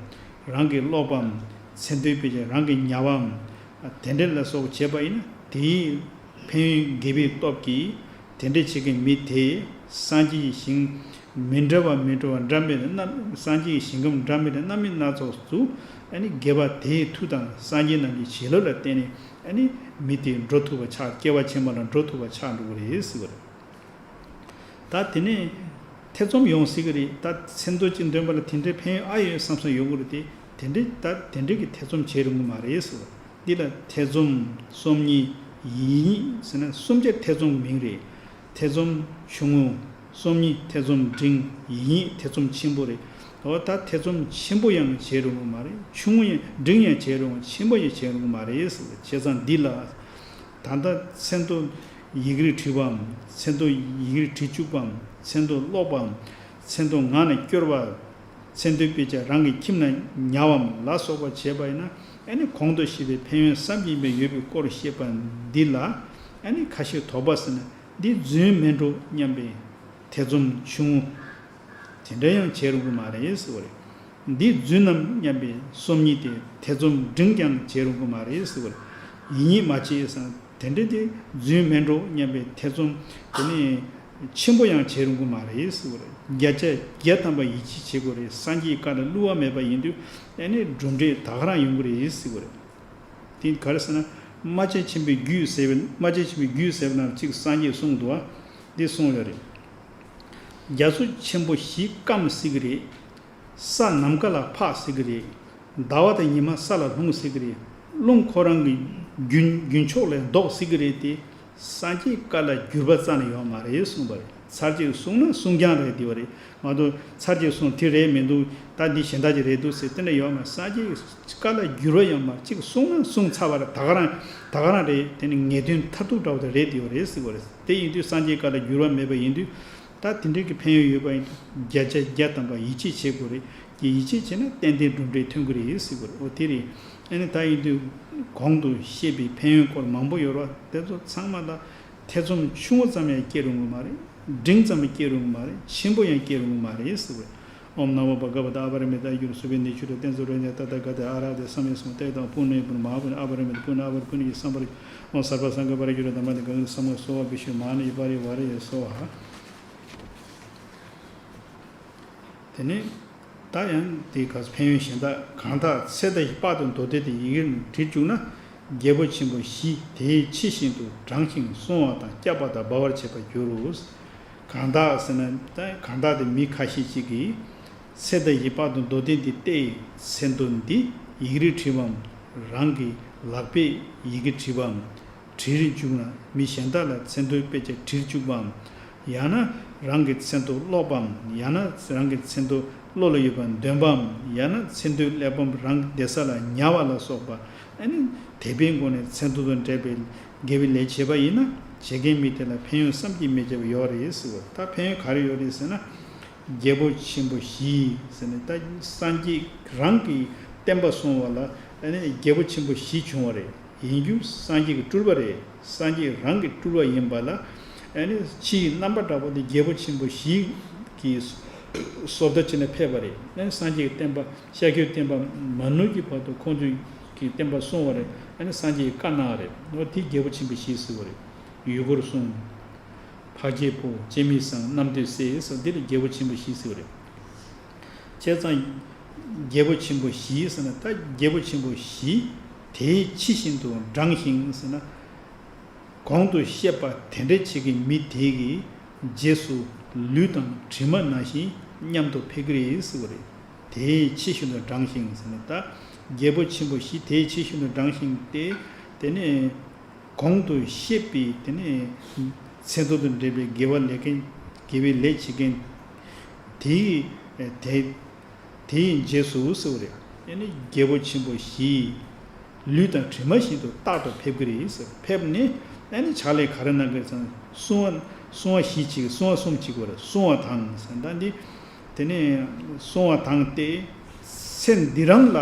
རང་གིས་ཀློག་པའམ། མཚན་ཐོའི་དཔེ་ཆ་རང་གིས་ཉར་བའམ། དེ་འདྲ་ལ་སོགས་བྱས་པ་ཡིན་ན། དེའི་ཕན་ཡོན་དགེ་བའི་སྟོབས་ཀྱིས་དེ་འདྲ་བྱེད་མཁན་མི་དེ་སངས་རྒྱས་ཀྱི་ཞིང་མི་འདྲ་བ་མི་འདྲ་བ་འདྲ་མི་འདྲ་རྣམ། སངས་རྒྱས་ཀྱི་ཞིང་ཁམས་འདྲ་མི་འདྲ་རྣམ་སྨིན་སྣ་ཚོགས་སུ། ཨ་ནི་དགེ་བ་དེའི་མཐུ་དང་སངས་རྒྱས་རྣམས་ཀྱི་བྱིན་རླབས་ལ་བརྟེན་ནས། ཨ་ནི་མི་དེ་འགྲོ་ཐུབ་པ་ཆགས། སྐྱེ་བ་ཕྱི་མ་ལ་འགྲོ་ཐུབ་པ་ཆགས་འགྲོ་གི་རེད་ཟེར་བ་རེད། ད་དེ་ནས་ཐེ་ཚོམ་ཡོང་སྲིད་ཀྱི་རེད། ད་མཚན་ཐོ་གཅིག་འདོན་པ་ལ་དེ་འདྲའི་ཕན་ཡོན་ཨ་ཡོད་བསམ་བསམ་ཡོང་གི་རེད་དེ། དེ་འདྲའི་ད་དེ་འདྲའི་གི་ཐེ་ཚོམ་བྱེད་རུང་གི་མ་རེད་ཟེར་བ། འདི་ལ་ཐེ་ཚོམ་སོམ་ཉི་ཡིད་གཉིས་ཟེར་ན། སུམ་ཆ་ཐེ་ཚོམ་མིང་རེད། ཐེ་ཚོམ་ཆུང་ངུ། སོམ་ཉི་ཐེ་ཚོམ་འབྲིང་། ཡིད་གཉིས་ཐེ་ཚོམ་ཆེན་པོ་རེད། འོ་ད་ཐེ་ཚོམ་ཆེན་པོ་ཡང་བྱེད་རུང་གི་མ་རེད། ཆུང་ངུ་ཡང་འབྲིང་ཡང་བྱེད་རུང་། ཆེན་པོ་ཡང་བྱེད་རུང་གི་མ་རེད་ཟེར་བ། བྱས་ཙང་འདི་ལ། ད་ལྟ་མཚན་ཐོ་ཡི་གེར་བྲིས་པའམ། མཚན་ཐོ་ཡི་གེར་བྲིས་བཅུག་པའམ། མཚན་ཐོ་ཀློག་པའམ། མཚན་ཐོ་ངག་ནས་སྐྱོར་བ། མཚན་ཐོའི་དཔེ་ཆ་རང་གི་ཁྱིམ་ན་ཉར་བའམ་ལ་སོགས་པ་བྱས་པ་ཡིན་ན། ཨ་ནི་གོང་དུ་བཤད་པའི་ཕན་ཡོན་བསམ་གྱིས་མི་ཁྱབ་པའི་སྐོར་བཤད་པ་འདི་ལ། ཨ་ནི་ཁ་ཞེ་དོགས་པ་ཟེར་ན། འདི་རྫུན་མིན་འགྲོ་སྙམ་པའི་ཐེ་ཚོམ་ཆུང་ངུ་དེ་འདྲ་ཡང་བྱེད་རུང་གི་མ་རེད་ཟེར་བ་རེད། འདི་རྫུན་ནམ་སྙམ་པའི་སོམ་ཉི་དེ་ཐེ་ཚོམ་འབྲིང་ཀྱང་བྱེད་རུང་གི་མ་རེད་ཟེར་བ་རེད། ཡིད་གཉིས་མ་བྱེད་ཟེར་ན། དེ་འདྲ་དེ་རྫུན་མིན་འགྲོ་སྙམ་པའི་ཐེ་ཚོམ་དེ་ནི་ཆེན་པོ་ཡང་བྱེད་རུང་གི་མ་རེད་ཟེར་བ་རེད། བརྒྱ་ཆ་བརྒྱ་ཐམ་པ་ཡིད་ཆེས་བྱེད་དགོས་རེད། སངས་རྒྱས་བཀའ་ལ་བསླུ་བ་མེད་པ་ཡིན་དུས། ཨ་ནི་གྲུབ་འབྲས་ད་ག་རང་ཡོང་གི་རེད་ཟེར་བ་རེད། དེ་ག་རེ་ཟེར་ན། རྨ་བྱ་ཆེན་པོའི་རྒྱུད་ཟེར་བའི། རྨ་བྱ་ཆེན་པོའི་རྒྱུད་ཟེར་བ་ནང་གཅིག་སངས་རྒྱས་གསུངས་འདུག་བ། འདི་གསུངས་ཡོད་རེད། རྒྱ་མཚོ་ཆེན་པོ་བཞི་སྐམ་སྲིད་ཀྱི་རེད། ས་ནམ་མཁའ་ལ་འཕགས་སྲིད་ཀྱི་རེད། ཟླ་བ་དང་ཉི་མ་ས་ལ་ལྷུང་སྲིད་ཀྱི་རེད། རླུང་ཁོ་རང་གི་རྒྱུན་རྒྱུན་ཕྱོགས་ལས་ལྡོག་སྲིད་ཀྱི་རེད་དེ། སངས་རྒྱས་བཀའ་ལ་འགྱུར་བ་རྩ་ནས་ཡོད་མ་རེད་གསུངས་པ་རེད། ཚར་གཅིག་གསུངས་ན་གསུང་རྐྱང་རེད་དེ་བ་རེད། མ་གཏོགས་ཚར་གཅིག་གསུངས་དེ་རེད་མི་འདུག་ད་འདི་གཞན་དག་ཅིག་རེད་འདུག་ཟེར་དེ་འདྲ་ཡོད་མ་རེད། སངས་རྒྱས་བཀའ་ལ་འགྱུར་བ་ཡོད་མ་རེད། གཅིག་གསུངས་ན་གསུངས་ཚར་བ་རེད། ད་ག་རང་ད་ག་རང་རེད། དེ་ནི་ངེས་དོན་མཐར་ཐུག་འདྲ་བོ་དེ་རེད་དེ་བ་རེད་ཟེར་བ་རེད། དེ་ཡིན་དུས་སངས་རྒྱས་བཀའ་ལ་འགྱུར་བ་མེད་པ་ཡིན་དུས། ད་དེ་འདྲའི་གི་ཕན་ཡོན་ཡོད་པ་ཡིན་དུས་བརྒྱ་ཆ་བརྒྱ་ཐམ་པ་ཡིད་ཆེས་བྱེད་དགོས་རེད། ཀྱི་ཡིད་ཆེས་བྱས་ན་ཏན་ཏན་གྲུབ་འབྲས་ཐོན་གི་རེད་ཟེར་དགོས་རེད། འོ་དེ་རེད། ཨ་ནི་ད་ཡིན་དུས་གོང་དུ་བཤད་པའི་ཕན་ཡོན་སྐོར་མང་པོ་ཡོད་རེད་བ། དེ་ཚོ་ཚང་མ་ལ་ཐེ་ཚོམ་ཆུང་ངུ་ཙམ་ཡང་སྐྱེ་རུང་གི་མ་རེད། འབྲིང་ཙམ་སྐྱེ་རུང་གི་མ་རེད། ཆེན་པོ་ཡང་སྐྱེ་རུང་གི་མ་རེད་ཟེར་དགོས་རེད། ཨོཾ་ན་མོ་བྷ་ག་ཝ་ཏ། ཨ་པ་རི་མི་ཏ་གྱུར་སུ་བྷེ་ནི་ཆུ་ཏོ་ཏན་ཙོ་རོ་ཉ་ཏ་ཏ་ག་ཏ་ཨ་ར་ཏེ་སམ་ཡེ་སུ་ཏེ་དང་པུ་ནེ་པུ་ན་མ་ཧ་པུ་ནེ། ཨ་པ་རི་མི་ཏ་པུ་ནེ། ཨ་པ་རི་པུ་ནེ་ཡེ་སམ་པ་རི། ཨོཾ་སརྦ་སངྒ་པ་ར་གྱུར་དམ་པ་ནི་གང་གི་སམ་མ་སོ་བ་བི་ཤུ་མ་ཧ་ནི་ཡི་པ་རི་ཝ་རི་ཡེ་སོ་ཧ། དེ་ནས་ད་ཡང་དེའི་སྐབས་སུ་ཕན་ཡོན་གཞན་དག་གང་དག་ཚེ་ད་ཡི་དཔག་ཏུ་མདོ་སྡེ་དེ་ཡི་གེར་བྲིས་བཅུག་ན། རྒྱལ་པོ་ཆེན་པོ་བཞི་དེའི་ཕྱི་བཞིན་དུ་འབྲང་ཞིང་སྲུང་བ་དང་བསྐྱབ་པ་དང་སྦ་བར་བྱེད་པར་འགྱུར་རོ། གང་དག་ཟེར་ན་ད་གང་དག་དེ་མི་ཁ་ཤས་ཅིག་གིས་ཚེ་ད་ཡི་དཔག་ཏུ་མདོ་སྡེ་འདི་བལྟས། མཚན་ཐོ་འདི་ཡིག་རིགས་བྲིས་པའམ། རང་གི་ལག་པས་ཡི་གེ་བྲིས་པའམ། བྲིས་བཅུག་ན་མི་གཞན་དག་ལ་མཚན་ཐོའི་དཔེ་ཆ་བྲིས་བཅུག་པའམ། ཡང་ན་རང་གི་མཚན་ཐོ་ཀློག་པའམ། ཡང་ན་རང་གི་མཚན་ཐོ་བློ་ལ་ཡོད་པ་འདོན་པའམ། ཡང་ན་མཚན་ཐོའི་གླེགས་བམ་རང་གི་བསྡད་ས་ལ་ཉར་བ་ལ་སོགས་པ། ཨ་ནི་དད་པའི་སྒོ་ནས་མཚན་ཐོ་དང་འབྲེལ་བའི་དགེ་བའི་ལས་བྱས་པ་ཡིན་ན། བྱེད་མཁན་མི་དེ་ལ་ཕན་ཡོན་བསམ་གྱིས་མི་ཁྱབ་པ་ཡོད་རེད་ཟེར་བ། ད་ཕན་ཡོན་ག་རེ་ཡོད་རེད་ཟེར་ན། རྒྱལ་པོ་ཆེན་པོ་བཞི་ཟེར་ནས་ད་སངས་རྒྱས་རང་གི་བསྟན་པ་སྲུང་བ་ལ་ཨ་ནི་རྒྱལ་པོ་ཆེན་པོ་བཞི་བྱུང་བ་རེད། ཡིན་རྒྱུ་སངས་རྒྱས་ཀྱི་སྤྲུལ་པ་རེད། སངས་རྒྱས་རང་གི་སྤྲུལ་པ་ཡིན་པ་ལ་ཨ་ནི་ཕྱིའི་རྣམ་པ་འདྲ་པོ་དེ་རྒྱལ་པོ་ཆེན་པོ་བཞི་གི་བཟོ་ལྟ་བྱས་ནས་ཕེབས་པ་རེད། ཨ་ནི་སངས་རྒྱས་ཀྱི་བསྟན་པ་ཤཱཀྱའི་བསྟན་པ་མ་ནུབ་ཀྱི་བར་དུ་ཁོང་ཚོས་ཀྱི་བསྟན་པ་སྲུང་བ་རེད། ཨ་ནི་སངས་རྒྱས་ཀྱིས་བཀའ་གནང་བ་རེད། འོ་དེ་རྒྱལ་པོ་ཆེན་པོ་བཞི་ཟེར་བ་རེད། ཡུལ་འཁོར་སྲུང་། འཕགས་སྐྱེས་ཕོ། སྤྱན་མི་བཟང་། རྣམ་ཐོས་སྲས་སོགས་འདི་ལ་རྒྱལ་པོ་ཆེན་པོ་བཞི་ཟེར་བ་རེད། བྱས་ཙང་། རྒྱལ་པོ་ཆེན་པོ་བཞི་ཟེར་ན་ད་རྒྱལ་པོ་ཆེན་པོ་བཞི་དེའི་ཕྱི་བཞིན་དུ་འབྲང་ཞིང་ཟེར་ན། གོང་དུ་བཤད་པ་དེ་འདྲ་བྱེད་ཀྱི་མི་དེ་གི་རྗེས་སུ་ལུས་དང་གྲིབ་མ་ནང་བཞིན་མཉམ་དུ་ཕེབས་ཀྱི་རེད་ཟེར་བ་རེད། དེའི་ཕྱི་བཞིན་དུ་འབྲང་ཞིང་ཟེར་ན་ད་རྒྱལ་པོ་ཆེན་པོ་བཞི་དེའི་ཕྱི་བཞིན་དུ་འབྲང་ཞིང་སྟེ། དེ་ནས། གོང་དུ་བཤད་པའི་དེ་ནས་མཚན་ཐོ་དང་འབྲེལ་བའི་དགེ་བ་ལས་མཁན། དགེ་བའི་ལས་བྱེད་མཁན་དེའི་དེ་དེའི་རྗེས་སུ་ཟེར་བ་རེད། ཨ་ནི་རྒྱལ་པོ་ཆེན་པོ་བཞི་ལུས་དང་གྲིབ་མ་བཞིན་དུ་རྟག་ཏུ་ཕེབས་ཀྱི་རེད་ཟེར། ཕེབས་ནས་ཨ་ནི་ཕྱག་ལས་ག་རེ་གནང་གི་རེད་ཟེར་ན། སྲུང་བ་སྲུང་བ་བཞི་བྱེད་ཀྱི། སྲུང་བ་གསུམ་བྱེད་དགོས་རེད། སྲུང་བ་དང་ཟེར་ད་འདི་དེ་ནས་སྲུང་བ་དང་སྟེ། ཚེ་འདི་རང་ལ་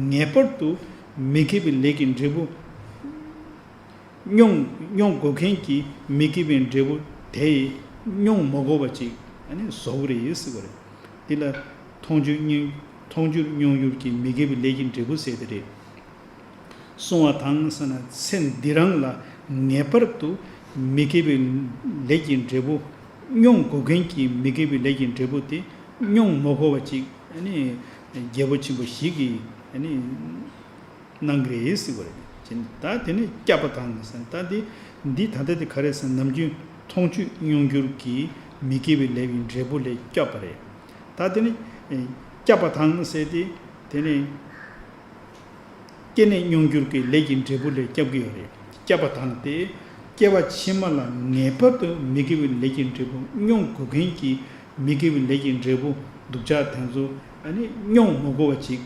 ངེས་པར་དུ་མི་དགེ་བའི་ལས་ཀྱི་འབྲས་བུ། མྱོང་མྱོང་དགོས་མཁན་གྱི་མི་དགེ་བའི་འབྲས་བུ་དེ་མྱོང་མ་དགོས་པ་ཅིག་ཨ་ནི་བཟོ་གི་རེད་ཟེར་བ་རེད། འདི་ལ་མཐོང་ཆོས་མྱོང་མཐོང་ཆོས་མྱོང་འགྱུར་གྱི་མི་དགེ་བའི་ལས་ཀྱི་འབྲས་བུ་ཟེར་དེ་རེད། སྲུང་བ་དང་ཟེར་ན་ཚེ་འདི་རང་ལ་ངེས་པར་དུ་མི་དགེ་བའི་ལས་ཀྱི་འབྲས་བུ། མྱོང་དགོས་མཁན་གྱི་མི་དགེ་བའི་ལས་ཀྱི་འབྲས་བུ་དེ་མྱོང་མ་དགོས་པ་ཅིག་ཨ་ནི་རྒྱལ་པོ་ཆེན་པོ་བཞི་གིས་ཨ་ནི། གནང་གི་རེད་ཟེར་བ་རེད། ད་དེ་ནས་བསྐྱབ་པ་དང་ཟེར་ད་འདི་འདི་ད་ལྟ་དེ་ག་རེ་ཟེར་ནམ་རྒྱུན་མཐོང་ཆོས་མྱོང་འགྱུར་གྱི་མི་དགེ་བའི་ལས་ཀྱི་འབྲས་བུ་ལས་བསྐྱབ་པ་རེད། ད་དེ་ནས་བསྐྱབ་པ་དང་ཟེར་ཏེ་དེ་ནས་སྐྱེས་ནས་མྱོང་འགྱུར་གྱི་ལས་ཀྱི་འབྲས་བུ་ལས་བསྐྱབ་ཀྱི་ཡོད་རེད། བསྐྱབ་པ་དང་སྟེ། སྐྱེ་བ་ཕྱི་མ་ལ་ངེས་པར་དུ་མི་དགེ་བའི་ལས་ཀྱི་འབྲས་བུ་མྱོང་དགོས་མཁན་གྱི་མི་དགེ་བའི་ལས་ཀྱི་འབྲས་བུ་སྡུག་ཅག་དེ་ཚོ་ཨ་ནི་མྱོང་མ་དགོས་པ་ཅིག་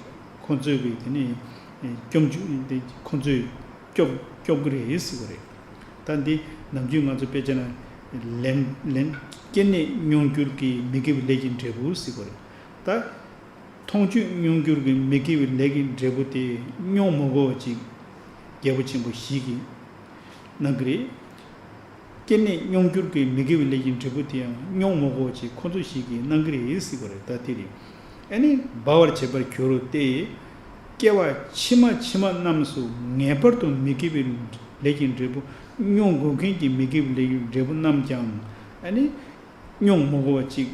ཁོ་ཚོས་གི་དེ་ནས་སྐྱོབ་འཇུག་དེ་ཁོ་ཚོས་སྐྱོབ་སྐྱོབ་ཀྱི་རེད་ཟེར་བ་རེད། ད་འདི་ནམ་རྒྱུན་ང་ཚོ་དཔེ་ཆ་ན་ལན་ལན་སྐྱེས་ནས་མྱོང་འགྱུར་གྱི་མི་དགེ་བའི་ལས་ཀྱི་འབྲས་བུ་ཟེར་བ་རེད། ད་མཐོང་ཆོས་མྱོང་འགྱུར་གྱི་མི་དགེ་བའི་ལས་ཀྱི་འབྲས་བུ་དེ་མྱོང་མ་དགོས་པ་ཅིག་རྒྱལ་པོ་ཆེན་པོ་བཞི་གིས་གནང་གི་རེད། སྐྱེས་ནས་མྱོང་འགྱུར་གྱི་མི་དགེ་བའི་ལས་ཀྱི་འབྲས་བུ་དེ་ཡང་མྱོང་མ་དགོས་པ་ཅིག་ཁོ་ཚོ་ཞིག་གིས་གནང་གི་རེད་ཟེར་བ་རེད། ད་དེ་རེད། ཨ་ནི་སྦ་བར་བྱེད་པར་འགྱུར་རོ་སྟེ། སྐྱེ་བ་ཕྱི་མ་ཕྱི་མ་རྣམས་སུ་ངེས་པར་དུ་མི་དགེ་བའི་ལས་ཀྱི་འབྲས་བུ་མྱོང་དགོས་མཁན་གྱི་མི་དགེ་བའི་ལས་ཀྱི་འབྲས་བུ་རྣམས་ཀྱང་ཨ་ནི་མྱོང་མ་དགོས་པ་ཅིག་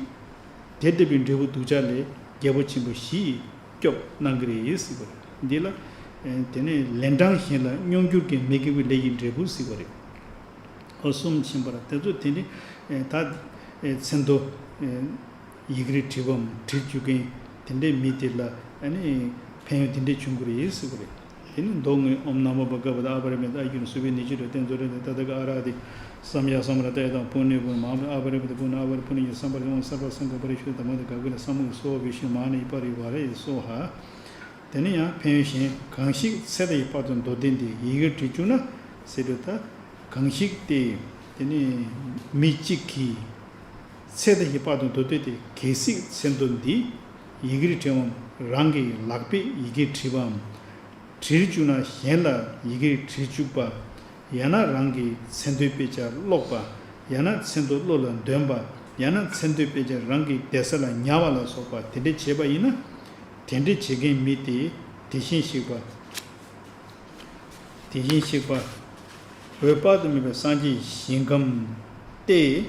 དེ་ལྟ་བུའི་འབྲས་བུ་སྡུག་ཅག་ལས་རྒྱལ་པོ་ཆེན་པོ་བཞི་ཡིས་སྐྱོབ་གནང་གི་རེད་ཟེར་བ་རེད། འདི་ལ་ཨེ་དེ་ནས་ལན་གྲངས་གཞན་ལ་མྱོང་འགྱུར་གྱི་མི་དགེ་བའི་ལས་ཀྱི་འབྲས་བུ་ཟེར་བ་རེད། འོ་གསུམ་ཕྱིན་པ་ར་དེ་ཚོ་དེ་ནི་ཨེ་ད་ མཚན་ཐོ་ཡི་གེ་རིགས་བྲིས་པའམ་བྲིས་བཅུག་མཁན་དེ་འདྲའི་མི་དེ་ལ་ཨ་ནི་ཕན་ཡོན་དེ་འདྲས་བྱུང་གི་རེད་ཟེར་གི་རེད། དེ་ནི་མདོ་སྔོན། ཨོཾ་ན་མོ་བྷ་ག་ཝ་ཏ་ཨ་པ་རི་མི་ཏ་ཨ་གྱུར་ན་སུ་བྷེ་ནི་ཇི་ར་ཏེན་ཛོ་རེ་ཏ་ཏ་ག་ཨ་ར་ཏི་སམ་ཡ་སམ་ར་ཏ་ཡ་དང་པུ་ནེ་པུ་མ་ཨ་པ་རི་མི་ཏ་པུ་ན་ཨ་པ་རི་པུ་ནི་ཡ་སམ་པ་རི་ཨོཾ་སརྦ་སངྒ་པ་རི་ཤུ་དྷམ་མ་ཏ་ག་གུ་ན་སམ་ག་སོ་བྷི་ཤུ་མ་ཧ་ནི་པ་རི་ཝ་རེ་སོ་ཧ། དེ་ནས་ཡང་ཕན་ཡོན་གཞན། གང་ཞིག་ཚེ་དང་བར་དུ་མདོ་སྡེ་འདི་ཡི་གེར་བྲིས་བཅུག་ན་ཟེར་དུས། ད་གང་ཞིག་སྟེ། དེ་ནས་མི་གཅིག་གིས་ཚེ་དང་བར་དུ་མདོ་སྡེ་དེ། གལ་སྲིད་ཚེ་མདོ་འདི་ཡི་གེར་བྲིས་པའམ། རང་གི་ལག་པས་ཡི་གེར་བྲིས་པའམ། བྲིས་བཅུག་ན་གཞན་ལ་ཡི་གེར་བྲིས་བཅུག་པ། ཡང་ན་རང་གི་ཚེ་མདོའི་དཔེ་ཆ་ཀློག་པ། ཡང་ན་ཚེ་མདོ་བློ་ལ་འདོན་པ། ཡང་ན་ཚེ་མདོའི་དཔེ་ཆ་རང་གི་བསྡད་ས་ལ་ཉར་བ་ལ་སོགས་པ་དེ་འདྲ་བྱས་པ་ཡིན་ན། དེ་འདྲ་བྱེད་མཁན་མི་དེ་དེ་བཞིན་གཤེགས་པ། དེ་བཞིན་གཤེགས་པ། འོད་དཔག་ཏུ་མེད་པའི་སངས་རྒྱས་ཞིང་ཁམས་ཏེ།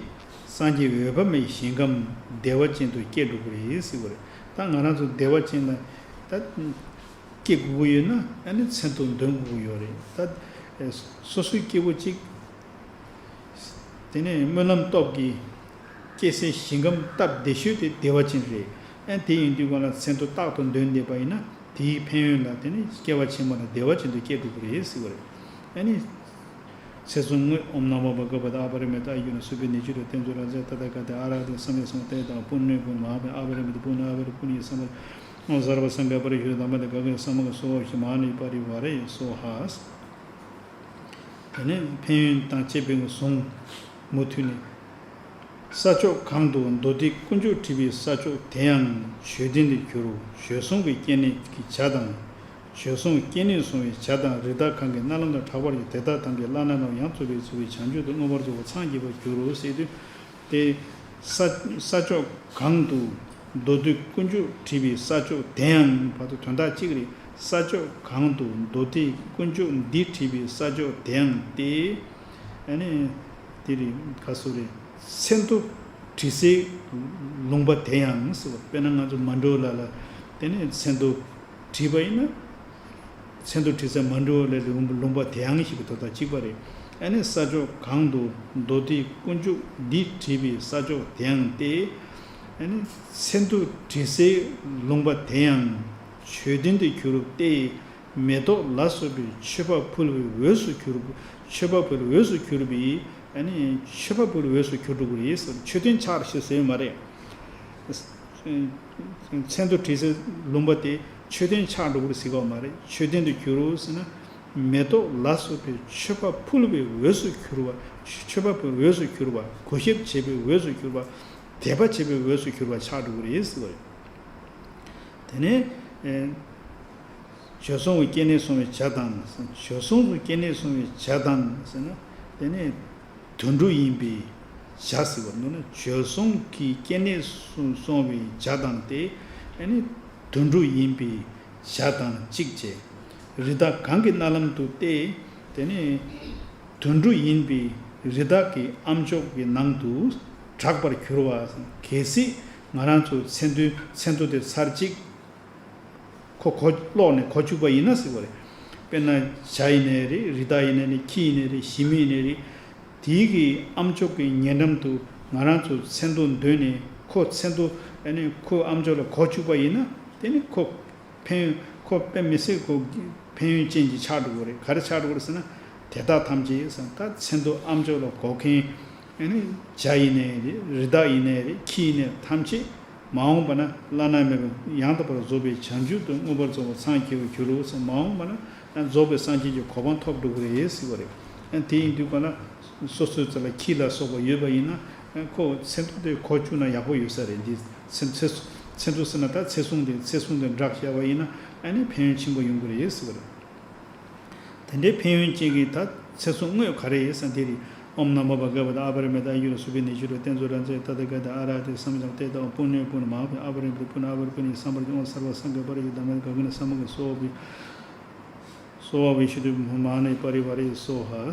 སངས་རྒྱས་འོད་དཔག་མེད་ཞིང་ཁམས་བདེ་བ་ཅན་དུ་སྐྱེ་འགྲོ་གི་རེད་ཟེར་བ་རེད། ད་ང་རང་ཚོ་བདེ་བ་ཅན་ལ་ད་སྐྱེ་དགོས་ཀྱི་ཡོད་ན་ཨ་ནི་མཚན་ཐོ་འདོན་དགོས་ཀྱི་ཡོད་རེད། ད་སོ་སོའི་སྐྱེ་བོ་གཅིག་དེ་ནས་སྨོན་ལམ་སྟོབས་ཀྱིས་སྐྱེ་སའི་ཞིང་ཁམས་སྟབས་བདེ་ཤོས་དེ་བདེ་བ་ཅན་རེད། ཨ་དེ་ཡིན་དུས་གང་ལ་མཚན་ཐོ་རྟག་ཏུ་འདོན་བསྡད་པ་ཡིན་ན་དེའི་ཕན་ཡོན་ལ་དེ་ནི་སྐྱེ་བ་ཕྱི་མ་ལ་བདེ་བ་ཅན་དུ་སྐྱེ་འགྲོ་གི་རེད་ཟེར་བ་རེད། ཨ་ནི། ཚེ་གཟུངས་དངོས། ཨོཾ་ན་མོ་བྷ་ག་ཝ་ཏ་ཨ་པ་རི་མི་ཏ་ཨ་གྱུར་ན་སུ་བྷེ་ནི་ཇི་ར་ཏེན་ཛོ་ར་ཛ་ཏ་ཏ་ག་ཏ་ཨ་ར་ཏི་སམ་ཡ་སམ་ཏ་ཡ་དང་པུ་ནེ་པུ་མ་ཧ་པུ་ཨ་པ་རི་མི་ཏ་པུ་ན་ཨ་པ་རི་པུ་ནི་ཡ་སམ་པ་རི་ཨོཾ་སརྦ་སངྒ་པ་རི་ཤུ་དྷམ་མ་ཏ་ག་གུ་ན་སམ་ག་སོ་བྷི་ཤུ་མ་ཧ་ནི་པ་རི་ཝ་རེ་སོ་ཧ། དེ་ནས་ཕན་ཡོན་དང་བཅས་པའི་གཟུངས་མུ་མཐུད་ནས། ས་ཕྱོགས་གང་དུ་མདོ་སྡེ་དཀོན་མཆོག་བྲིས་པའི་ས་ཕྱོགས་དེ་ཡང་ཆོས་ལྡན་དུ་གྱུར། བྱོལ་སོང་གི་སྐྱེ་གནས་ཀྱི་བྱ་དང་། བྱོལ་སོང་གི་སྐྱེ་གནས་སོང་བའི་བྱ་དང་རི་དྭགས་གང་གི་རྣ་ལམ་དུ་གྲགས་པར་གྱུར། དེ་དག་ཐམས་ཅད་བླ་ན་མེད་པ་ཡང་རྫོགས་པའི་ཚུལ་གྱིས་བྱང་ཆུབ་ཏུ་མངོན་པར་རྫོགས་པར་སངས་རྒྱས་པར་འགྱུར་རོ་ཟེར་དུས། དེ་ས་ས་ཕྱོགས་གང་དུ་མདོ་སྡེ་དཀོན་མཆོག་བྲིས་པའི་ས་ཕྱོགས་དེ་ཡང་བར་དུ་དོན་དག་གཅིག་རེད། ས་ཕྱོགས་གང་དུ་མདོ་སྡེ་དཀོན་མཆོག་འདི་བྲིས་པའི་ས་ཕྱོགས་དེ་ཡང་སྟེ། ཨ་ནི་དེ་རེད། ག་སོ་རེད། མཚན་ཐོ་བྲིས་སའི་ལུང་པ་དེ་ཡང་ཟེར་བ། དཔེར་ན་ང་ཚོ་མ་འགྲོ་ལ་ལ་དེ་ནས་མཚན་ཐོ་བྲིས་པ་ཡིན་ན། མཚན་ཐོ་བྲིས་ས་མ་འགྲོ་ལ་ལུང་ལུང་པ་དེ་ཡང་ཞིག་གི་དོ་དག་གཅིག་པ་རེད། ཨ་ནི་ས་ཕྱོགས་གང་དུ་མདོ་སྡེ་དཀོན་མཆོག་འདི་བྲིས་པའི་ས་ཕྱོགས་དེ་ཡང་སྟེ། ཨ་ནི་མཚན་ཐོ་བྲིས་སའི་ལུང་པ་དེ་ཡང་ཆོས་ལྡན་དུ་གྱུར་ཏེ། མེ་ཏོག་ལ་སོགས་པའི་མཆོད་པ་ཕུལ་བའི་འོས་སུ་གྱུར། མཆོད་པ་ཕུལ་བའི་འོས་སུ་གྱུར་པའི། ཨ་ནི་མཆོད་པ་ཕུལ་བའི་འོས་སུ་གྱུར་འགྲོ་གི་རེད་ཟེར། མཆོད་རྟེན་ཆགས་ཞེས་ཟེར་ཡོད་མ་རེད། མཚན་ཐོ་བྲིས་སའི་ལུང་པ་དེ་མཆོད་རྟེན་ཆགས་འགྲོ་གི་རེད་ཟེར་གྱི་ཡོད་མ་རེད། མཆོད་རྟེན་དུ་གྱུར་ཟེར་ན། མེ་ཏོག་ལ་སོགས་པའི་མཆོད་པ་ཕུལ་བའི་འོས་སུ་གྱུར་པ། མཆོད་པ་ཕུལ་བའི་འོས་སུ་གྱུར་པ། གུས་ཞབས་བྱེད་པའི་འོས་སུ་གྱུར་པ། དད་པ་བྱེད་པའི་འོས་སུ་གྱུར་པ་ཆགས་འགྲོ་གི་རེད་ཟེར་བ་རེད། དེ་ནས། བྱོལ་སོང་གི་སྐྱེ་གནས་སོང་བའི་བྱ་དང་། བྱོལ་སོང་གི་སྐྱེ་གནས་སོང་བའི་བྱ་དང་ཟེར་ན། དེ་ནས་དུད་འགྲོ་ཡིན་པའི་བྱ་ཟེར་བ་འདུག་ན། བྱོལ་སོང་གི་སྐྱེ་གནས་སུ་སོང་བའི་བྱ་དང་སྟེ། ཨ་ནི་དུད་འགྲོ་ཡིན་པའི་བྱ་དང་གཅིག་བྱས། རི་དྭགས་གང་གི་རྣ་ལམ་དུ་སྟེ། དེ་ནས་དུད་འགྲོ་ཡིན་པའི་རི་དྭགས་ཀྱི་ཨམ་ཅོག་གི་ནང་དུ་གྲགས་པར་གྱུར་པ། གལ་སྲིད་ང་རང་ཚོ་མཚན་ཐོ་མཚན་ཐོ་དེ་ཚར་གཅིག་ཁོ་གོ་ཀློག་ནས་གོ་བཅུག་པ་ཡིན་ན་ཟེར་བ་རེད། དཔེར་ན་བྱ་ཡིན་ནའི་རེད། རི་དྭགས་ཡིན་ནའི་རེད། ཁྱི་ཡིན་ནའི་རེད། ཞི་མི་ཡིན་ནའི་རེད། དེའི་གི་ཨམ་ཅོག་གི་ཉེ་འགྲམ་དུ་ང་རང་ཚོ་མཚན་ཐོ་འདོན་ནས་ཁོ་མཚན་ཐོ་ཨ་ནི་ཁོ་ཨམ་ཅོག་ལ་གོ་བཅུག་པ་ཡིན་ན། དེ་ནི་ཁོ་ཕན་ཡོན་ཁོ་དཔེ་མི་སྲིད་ཁོ་ཕན་ཡོན་ཅན་གྱི་ཆགས་འགྲོ་གི་རེད། ག་རེ་ཆགས་འགྲོ་གི་རེད་ཟེར་ན། དེ་དག་ཐམས་ཅད་ཟེར་ན་ད་མཚན་ཐོ་ཨམ་ཅོག་ལ་གོ་མཁན། ཨ་ནི་བྱ་ཡིན་ནའི་རེད། རི་དྭགས་ཡིན་ནའི་རེད། ཁྱི་ཡིན་ནའི་ཐམས་ཅད་མ་འོངས་པ་ན་བླ་ན་མེད་པ་ཡང་དག་པར་རྫོགས་པའི་བྱང་ཆུབ་ཏུ་མངོན་པར་རྫོགས་པར་སངས་རྒྱས་པར་འགྱུར་རོ་ཟེར། མ་འོངས་པ་ན་རྫོགས་པའི་སངས་རྒྱས་ཀྱི་གོ་འཕང་ཐོབ་འགྲོ་གི་རེད་ཟེར་བ་རེད། ཨ་དེ་ཡིན་དུས་ག་ལ་སོ་སོའི་རྩ་ལ་ཁྱི་ལ་སོགས་པ་ཡོད་པ་ཡིན་ན། ཨ་ཁོ་མཚན་ཐོ་དེ་གོ་བཅུག་ན་ཡག་པོ་ཡོད་ས་རེད། འདི་མཚན་མཚན་མཚན་ཐོ་ཟེར་ན་ད་ཚེ་སྲུང་དེ་ཚེ་སྲུང་དེ་བསྒྲགས་བྱས་པ་ཡིན་ན་ཨ་ནི་ཕན་ཡོན་ཆེན་པོ་ཡོང་གི་རེད་ཟེར་བ་རེད། དེ་འདྲའི་ཕན་ཡོན་ཅན་གྱི་ད་ཚེ་སྲུང་དངོས་ག་རེ་ཡིན་ཟེར་ན་དེ་རེད། ཨོཾ་ན་མོ་བྷ་ག་ཝ་ཏ་ཨ་པ་རི་མི་ཏ་ཨ་གྱུར་ན་སུ་བྷེ་ནི་ཇི་རོ་ཏེན་ཛོ་རཱ་ཛ་ཏ་ཏ་ག་ཏ་ཨ་ར་ཏི་སམ་ཛམ་ཏེ་ཏ་ཨོཾ་པུ་ཎེ་པུ་ཎ་མ་ཧཱ་པུ་ཎ་ཨ་པ་རི་མི་ཏ་པུ་ཎ་ཨ་པ་རི་པུ་ཎེ་སམ་པ་རི་ཏ་ཨོཾ་སརྦ་སངྒ་པ་རི་ཡ་དྷརྨ་ག་གུ་ན་སམ་ག་སོ་བྷི་སོ་བྷི་ཤུ་དྷི་མ་ཧཱ་ནི་པ་རི་ཝ་རེ་སོ་ཧ།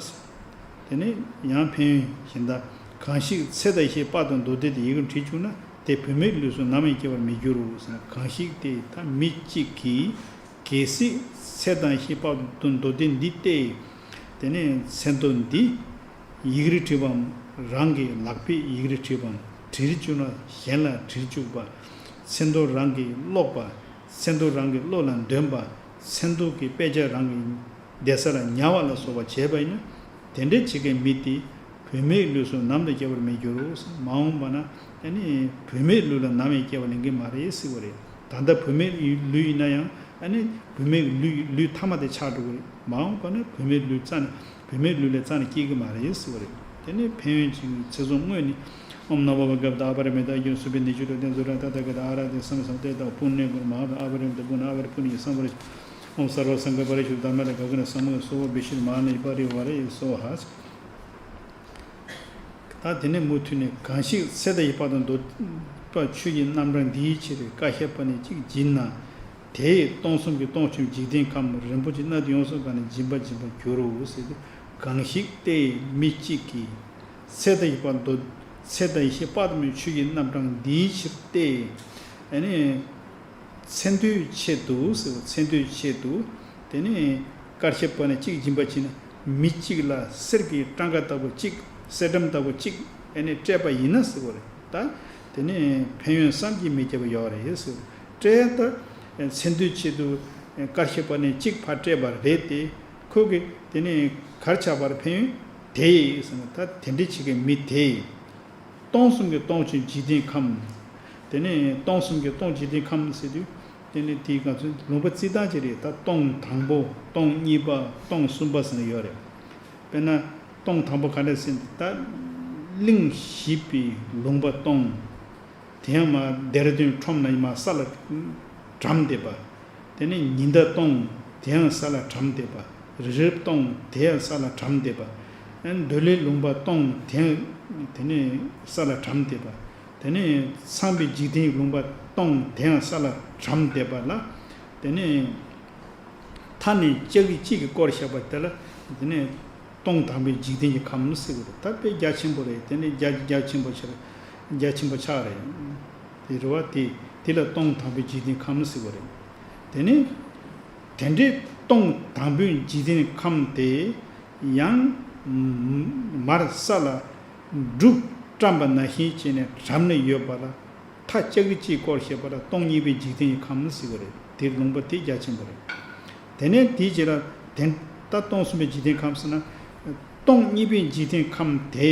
དེ་ནས་ཡང་ཕན་ཡོན་གཞན་དག། གང་ཞིག་ཚེ་དང་ཤེས་པ་དང་མདོ་སྡེ་དེ་ཡི་གེར་བྲིས་བཅུག་ན་དེ་བུད་མེད་ལུས་སུ་ནམ་ཡང་སྐྱེ་བར་མི་འགྱུར་རོ་ཟེར་ན། གང་ཞིག་དེ་ད་མི་གཅིག་གིས་གལ་སྲིད་ཚེ་དང་ཤེས་པ་དང་མདོ་སྡེ་འདི་སྟེ། དེ་ནས་མཚན་ཐོ་འདི་ཡི་གེར་བྲིས་པའམ་རང་གི་ལག་པས་ཡི་གེར་བྲིས་པའམ། དྲིལ་བཅུག་ན་གཞན་ལ་དྲིལ་བཅུག་པ། མཚན་ཐོ་རང་གིས་ཀློག་པ། མཚན་ཐོ་རང་གི་བློ་ལ་འདོན་པ། མཚན་ཐོ་གི་དཔེ་ཆ་རང་གི་བསྡད་ས་ལ་ཉར་བ་ལ་སོགས་པ་བྱས་པ་ཡིན་ན། དེ་འདྲའི་བྱེད་མཁན་མི་དེ་བུད་མེད་ལུས་སུ་ནམ་ཡང་སྐྱེ་བར་མི་འགྱུར་རོ། མ་འོངས་པ་ན་ཨ་ནི་བུད་མེད་ལུས་ལ་ནམ་ཡང་སྐྱེ་བ་ལེན་གྱི་མ་རེད་ཟེར་བ་རེད། ད་ལྟ་བུད་མེད་ལུས་ཡིན་ན་ཡང་ཨ་ནི་བུད་མེད་ལུས་ལུས་ཐ་མ་དེ་ཆགས་འགྲོ་གི་རེད། མ་འོངས་པ་ན་བུད་མེད་ལུས་རྩ་ནས་བུད་མེད་ལུས་ལས་རྩ་ནས་སྐྱེ་གི་མ་རེད་ཟེར་བ་རེད། དེ་ནས་ཕན་ཡོན་གྱི་ཚེ་སྲོག་དངོས་ནི། ཨོཾ་ནམོ་བྷ་ག་བ་ཏ་ཨ་པ་རི་མི་ཏ་ཨ་གྱུར་སུ་པི་ནི་ཅུ་ར་ཏེ་ཛུ་ར་ཏ་ཏ་ག་ཏ་ཨ་ར་ཏེ་སམ་སམ་ཏེ་ཏ་པུ་ནེ་གུ་ར་མ་ཧ་ཏ་ཨ་པ་རི་མི་ཏ་པུ་ན་ཨ་པ་རི་པུ་ནི་ཡ་སམ་བ་ར། ཨོཾ་སརྦ་སངྒ་པ་རི་ཤུ་དྷརྨ་ཏ་ག་གུ་ན་སམ་ག་སོ་བ་བི་ཤུ་མ་ཧ་ན་ཡ་པ་རི་ཝ་ར་ཡ་སོ་ཧ། ད་དེ་ནས་མུ་མཐུད་ནས། གང་ཞིག་ཚེ་དང་བར་དུ་འདོད་པ་ཆོས་ཀྱི་རྣམ་གྲངས་འདིའི་ཕྱིར་བཀའ་བཤད་པ་ནས་གཅིག་བགྱིས་ན། དེས་སྟོང་གསུམ་གྱི་སྟོང་ཆེན་འཇིག་རྟེན་ཁམས་རིན་པོ་ཆེ་སྣ་བདུན་ཡོངས་སུ་གང་ནས་སྦྱིན་པ་སྦྱིན་པར་འགྱུར་རོ་ཟེར་ཏེ། གང་ཞིག་ཏེ་མི་གཅིག་གིས་ཚེ་དང་བར་དུ་ཚེ་དང་ཡེ་ཤེས་དཔག་ཏུ་མེད་ཆོས་ཀྱི་རྣམ་གྲངས་འདིའི་ཕྱིར་ཏེ། ཨ་ནི། མཚན་ཐོའི་ཆེད་དུ་ཟེར་བ། མཚན་ཐོའི་ཆེད་དུ། དེ་ནས་བཀའ་བཤད་པ་ནས་གཅིག་སྦྱིན་པ་བྱིན་ན། མི་གཅིག་ལ་གསེར་གྱི་ཊང་ཀ་ལྟ་བུ་གཅིག་གསེར་སྦྲམ་ལྟ་བུ་གཅིག་ཨ་ནི་སྤྲད་པ་ཡིན་ན་ཟེར་བ་རེད། ད་དེ་ནས་ཕན་ཡོན་བསམ་གྱིས་མི་ཁྱབ་པ་ཡོད་རེད་ཟེར་བ་རེད། སྤྲད་ད་མཚན་ཐོའི་ཆེད་དུ་བཀའ་བཤད་པ་ནས་གཅིག་ཕར་སྤྲད་པ་རེད་དེ། ཁོ་གི་དེ་ནས་གར་ཆགས་པར་ཕན་ཡོན་དེ་ཡིས་ཟེར་ན། ད་དེ་འདྲ་བྱེད་མཁན་མི་དེ་ཡིས། སྟོང་གསུམ་གྱི་སྟོང་ཆེན་འཇིག་རྟེན་ཁམས། དེ་ནས་སྟོང་གསུམ་གྱི་སྟོང་འཇིག་རྟེན་ཁམས་ཟེར་དུས། དེ་ནས་དེའི་སྐབས་སུ་ལུང་པ་རྩིས་སྟངས་ཅིག་རེད། ད་སྟོང་དང་པོ། སྟོང་གཉིས་པ། སྟོང་གསུམ་པ་ཟེར་ནས་ཡོད་རེད། དཔེར་ན། སྟོང་དང་པོ་ག་འདྲ་ཟེར་ན། ད་གླིང་བཞི་པའི་ལུང་པ་སྟོང་། དེ་ཡང་མར་ལྡེ་ར་ལྡུན་ཁྲོམ་ན་མར་ས་ལ་གྲམ་བསྡད་པ། དེ་ནས་ཉི་ཟླ་སྟོང་། དེ་ཡང་ས་ལ་གྲམ་བསྡད་པ། རི་རབ་སྟོང་། དེ་ཡང་ས་ལ་གྲམ་བསྡད་པ། ཨ་ནི་འདོད་ལྷའི་ལུང་པ་སྟོང་། དེ་ཡང་དེ་ནས་ས་ལ་གྲམ་བསྡད་པ། དེ་ནས་ཚངས་པའི་འཇིག་རྟེན་ལུང་པ་སྟོང་། དེ་ཡང་ས་ལ་གྲམ་བསྡད་པ་ལ། དེ་ནས་མཐའ་ནས་ལྕགས་རི་གཅིག་གིས་བསྐོར་བཞག་པ་དེ་ལ། དེ་ནས་སྟོང་དང་པོའི་འཇིག་རྟེན་གྱི་ཁམས་ཟེར་གྱི་རེད། ད་དཔེ་རྒྱ་ཆེན་པོ་རེད། དེ་ནས་རྒྱ་རྒྱ་ཆེན་པོ་ཆགས་རྒྱ་ཆེན་པོ་ཆགས་རེད། དེ་རེད་བ། དེ་དེ་ལ་སྟོང་དང་པོའི་འཇིག་རྟེན་ཁམས་ཟེར་གྱི་རེད། དེ་ནས་དེ་འདྲའི་སྟོང་དང་པོའི་འཇིག་རྟེན་ཁམས་དེ་ཡང་མར་ས་ལ་འབྲུ་བཀྲམ་པ་ནང་བཞིན་བྱས་ནས་གྲམ་ནས་ཡོད་པ་ལ། མཐའ་ལྕགས་རི་གཅིག་བསྐོར་བཞག་པ་ལ་སྟོང་གཉིས་པའི་འཇིག་རྟེན་གྱི་ཁམས་ཟེར་གྱི་རེད། དེ་ལུང་པ་དེ་རྒྱ་ཆེན་པོ་རེད། དེ་ནས་དེའི་རྗེས་ལ་དེ་ད་སྟོང་གསུམ་པའི་འཇིག་རྟེན་ཁམས་ཟེར་ན། སྟོང་གཉིས་པའི་འཇིག་རྟེན་ཁམས་དེ་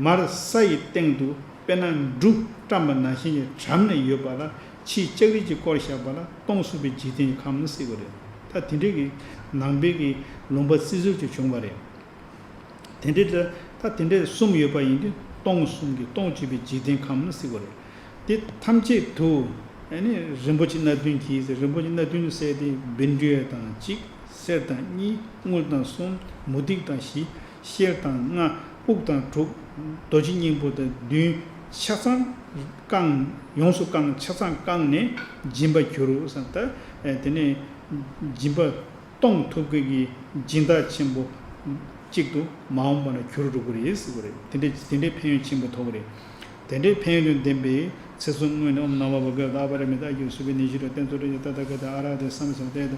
མར་ས་ཡི་སྟེང་དུ་དཔེར་ན་འབྲུ་བཀྲམ་པ་ནང་བཞིན་གྱི་གྲམ་ནས་ཡོད་པ་ལ། ཕྱིའི་ལྕགས་རི་གཅིག་བསྐོར་བཞག་པ་ལ་སྟོང་གསུམ་པའི་འཇིག་རྟེན་གྱི་ཁམས་ཟེར་གྱི་རེད། ད་དེ་འདྲའི་གི་ནང་པའི་གི་ལུང་པ་རྩིས་སྲོལ་ཅིག་བྱུང་བ་རེད། དེ་འདྲའི་ད་དེ་འདྲའི་གསུམ་ཡོད་པ་ཡིན་དུས་སྟོང་གསུམ་གྱི་སྟོང་གཅིག་པའི་འཇིག་རྟེན་ཁམས་ཟེར་གྱི་རེད། དེ་ཐམས་ཅད་དུ་ཨ་ནི་རིན་པོ་ཆེ་སྣ་བདུན་གྱིས། རིན་པོ་ཆེ་སྣ་བདུན་ཟེར་དེ་བཻ་ཌཱུརྱ་དང་གཅིག་གསེར་དང་གཉིས། དངུལ་དང་གསུམ། མུ་ཏིག་དང་བཞི། ཤེལ་དང་ལྔ། དབུགས་དང་དྲུག་རྡོ་རྗེ་སྙིང་པོ་དང་བདུན། ཆ་ཚང་བཀང་། ཡོངས་སུ་བཀང་། ཆ་ཚང་བཀང་ནས་སྦྱིན་པར་གྱུར་ཟེར། ད་དེ་ནས་སྦྱིན་པ་གཏོང་ཐུབ་མཁན་གྱི་སྦྱིན་བདག་ཆེན་པོ་གཅིག་ཏུ་མ་འོངས་པ་ན་གྱུར་འགྲོ་གི་རེད་ཟེར་གྱི་རེད། དེ་འདྲའི་དེ་འདྲའི་ཕན་ཡོན་ཆེན་པོ་ཐོབ་ཀྱི་རེད། དེ་འདྲའི་ཕན་ཡོན་དང་ལྡན་པའི་ཚེ་སྲོག་དངོས་ནི། ཨོཾ་ནམོ་བྷ་ག་ཝ་ཏ་ཨ་པ་རི་མི་ཏ་ཨ་གྱུར་སུ་པི་ནི་ཤི་ར་ཏེ་ཛུ་ར་ཏ་ཏ་ག་ཏ་ཨ་ར་ཏེ་སམ་སམ་ཏེ་ཏ་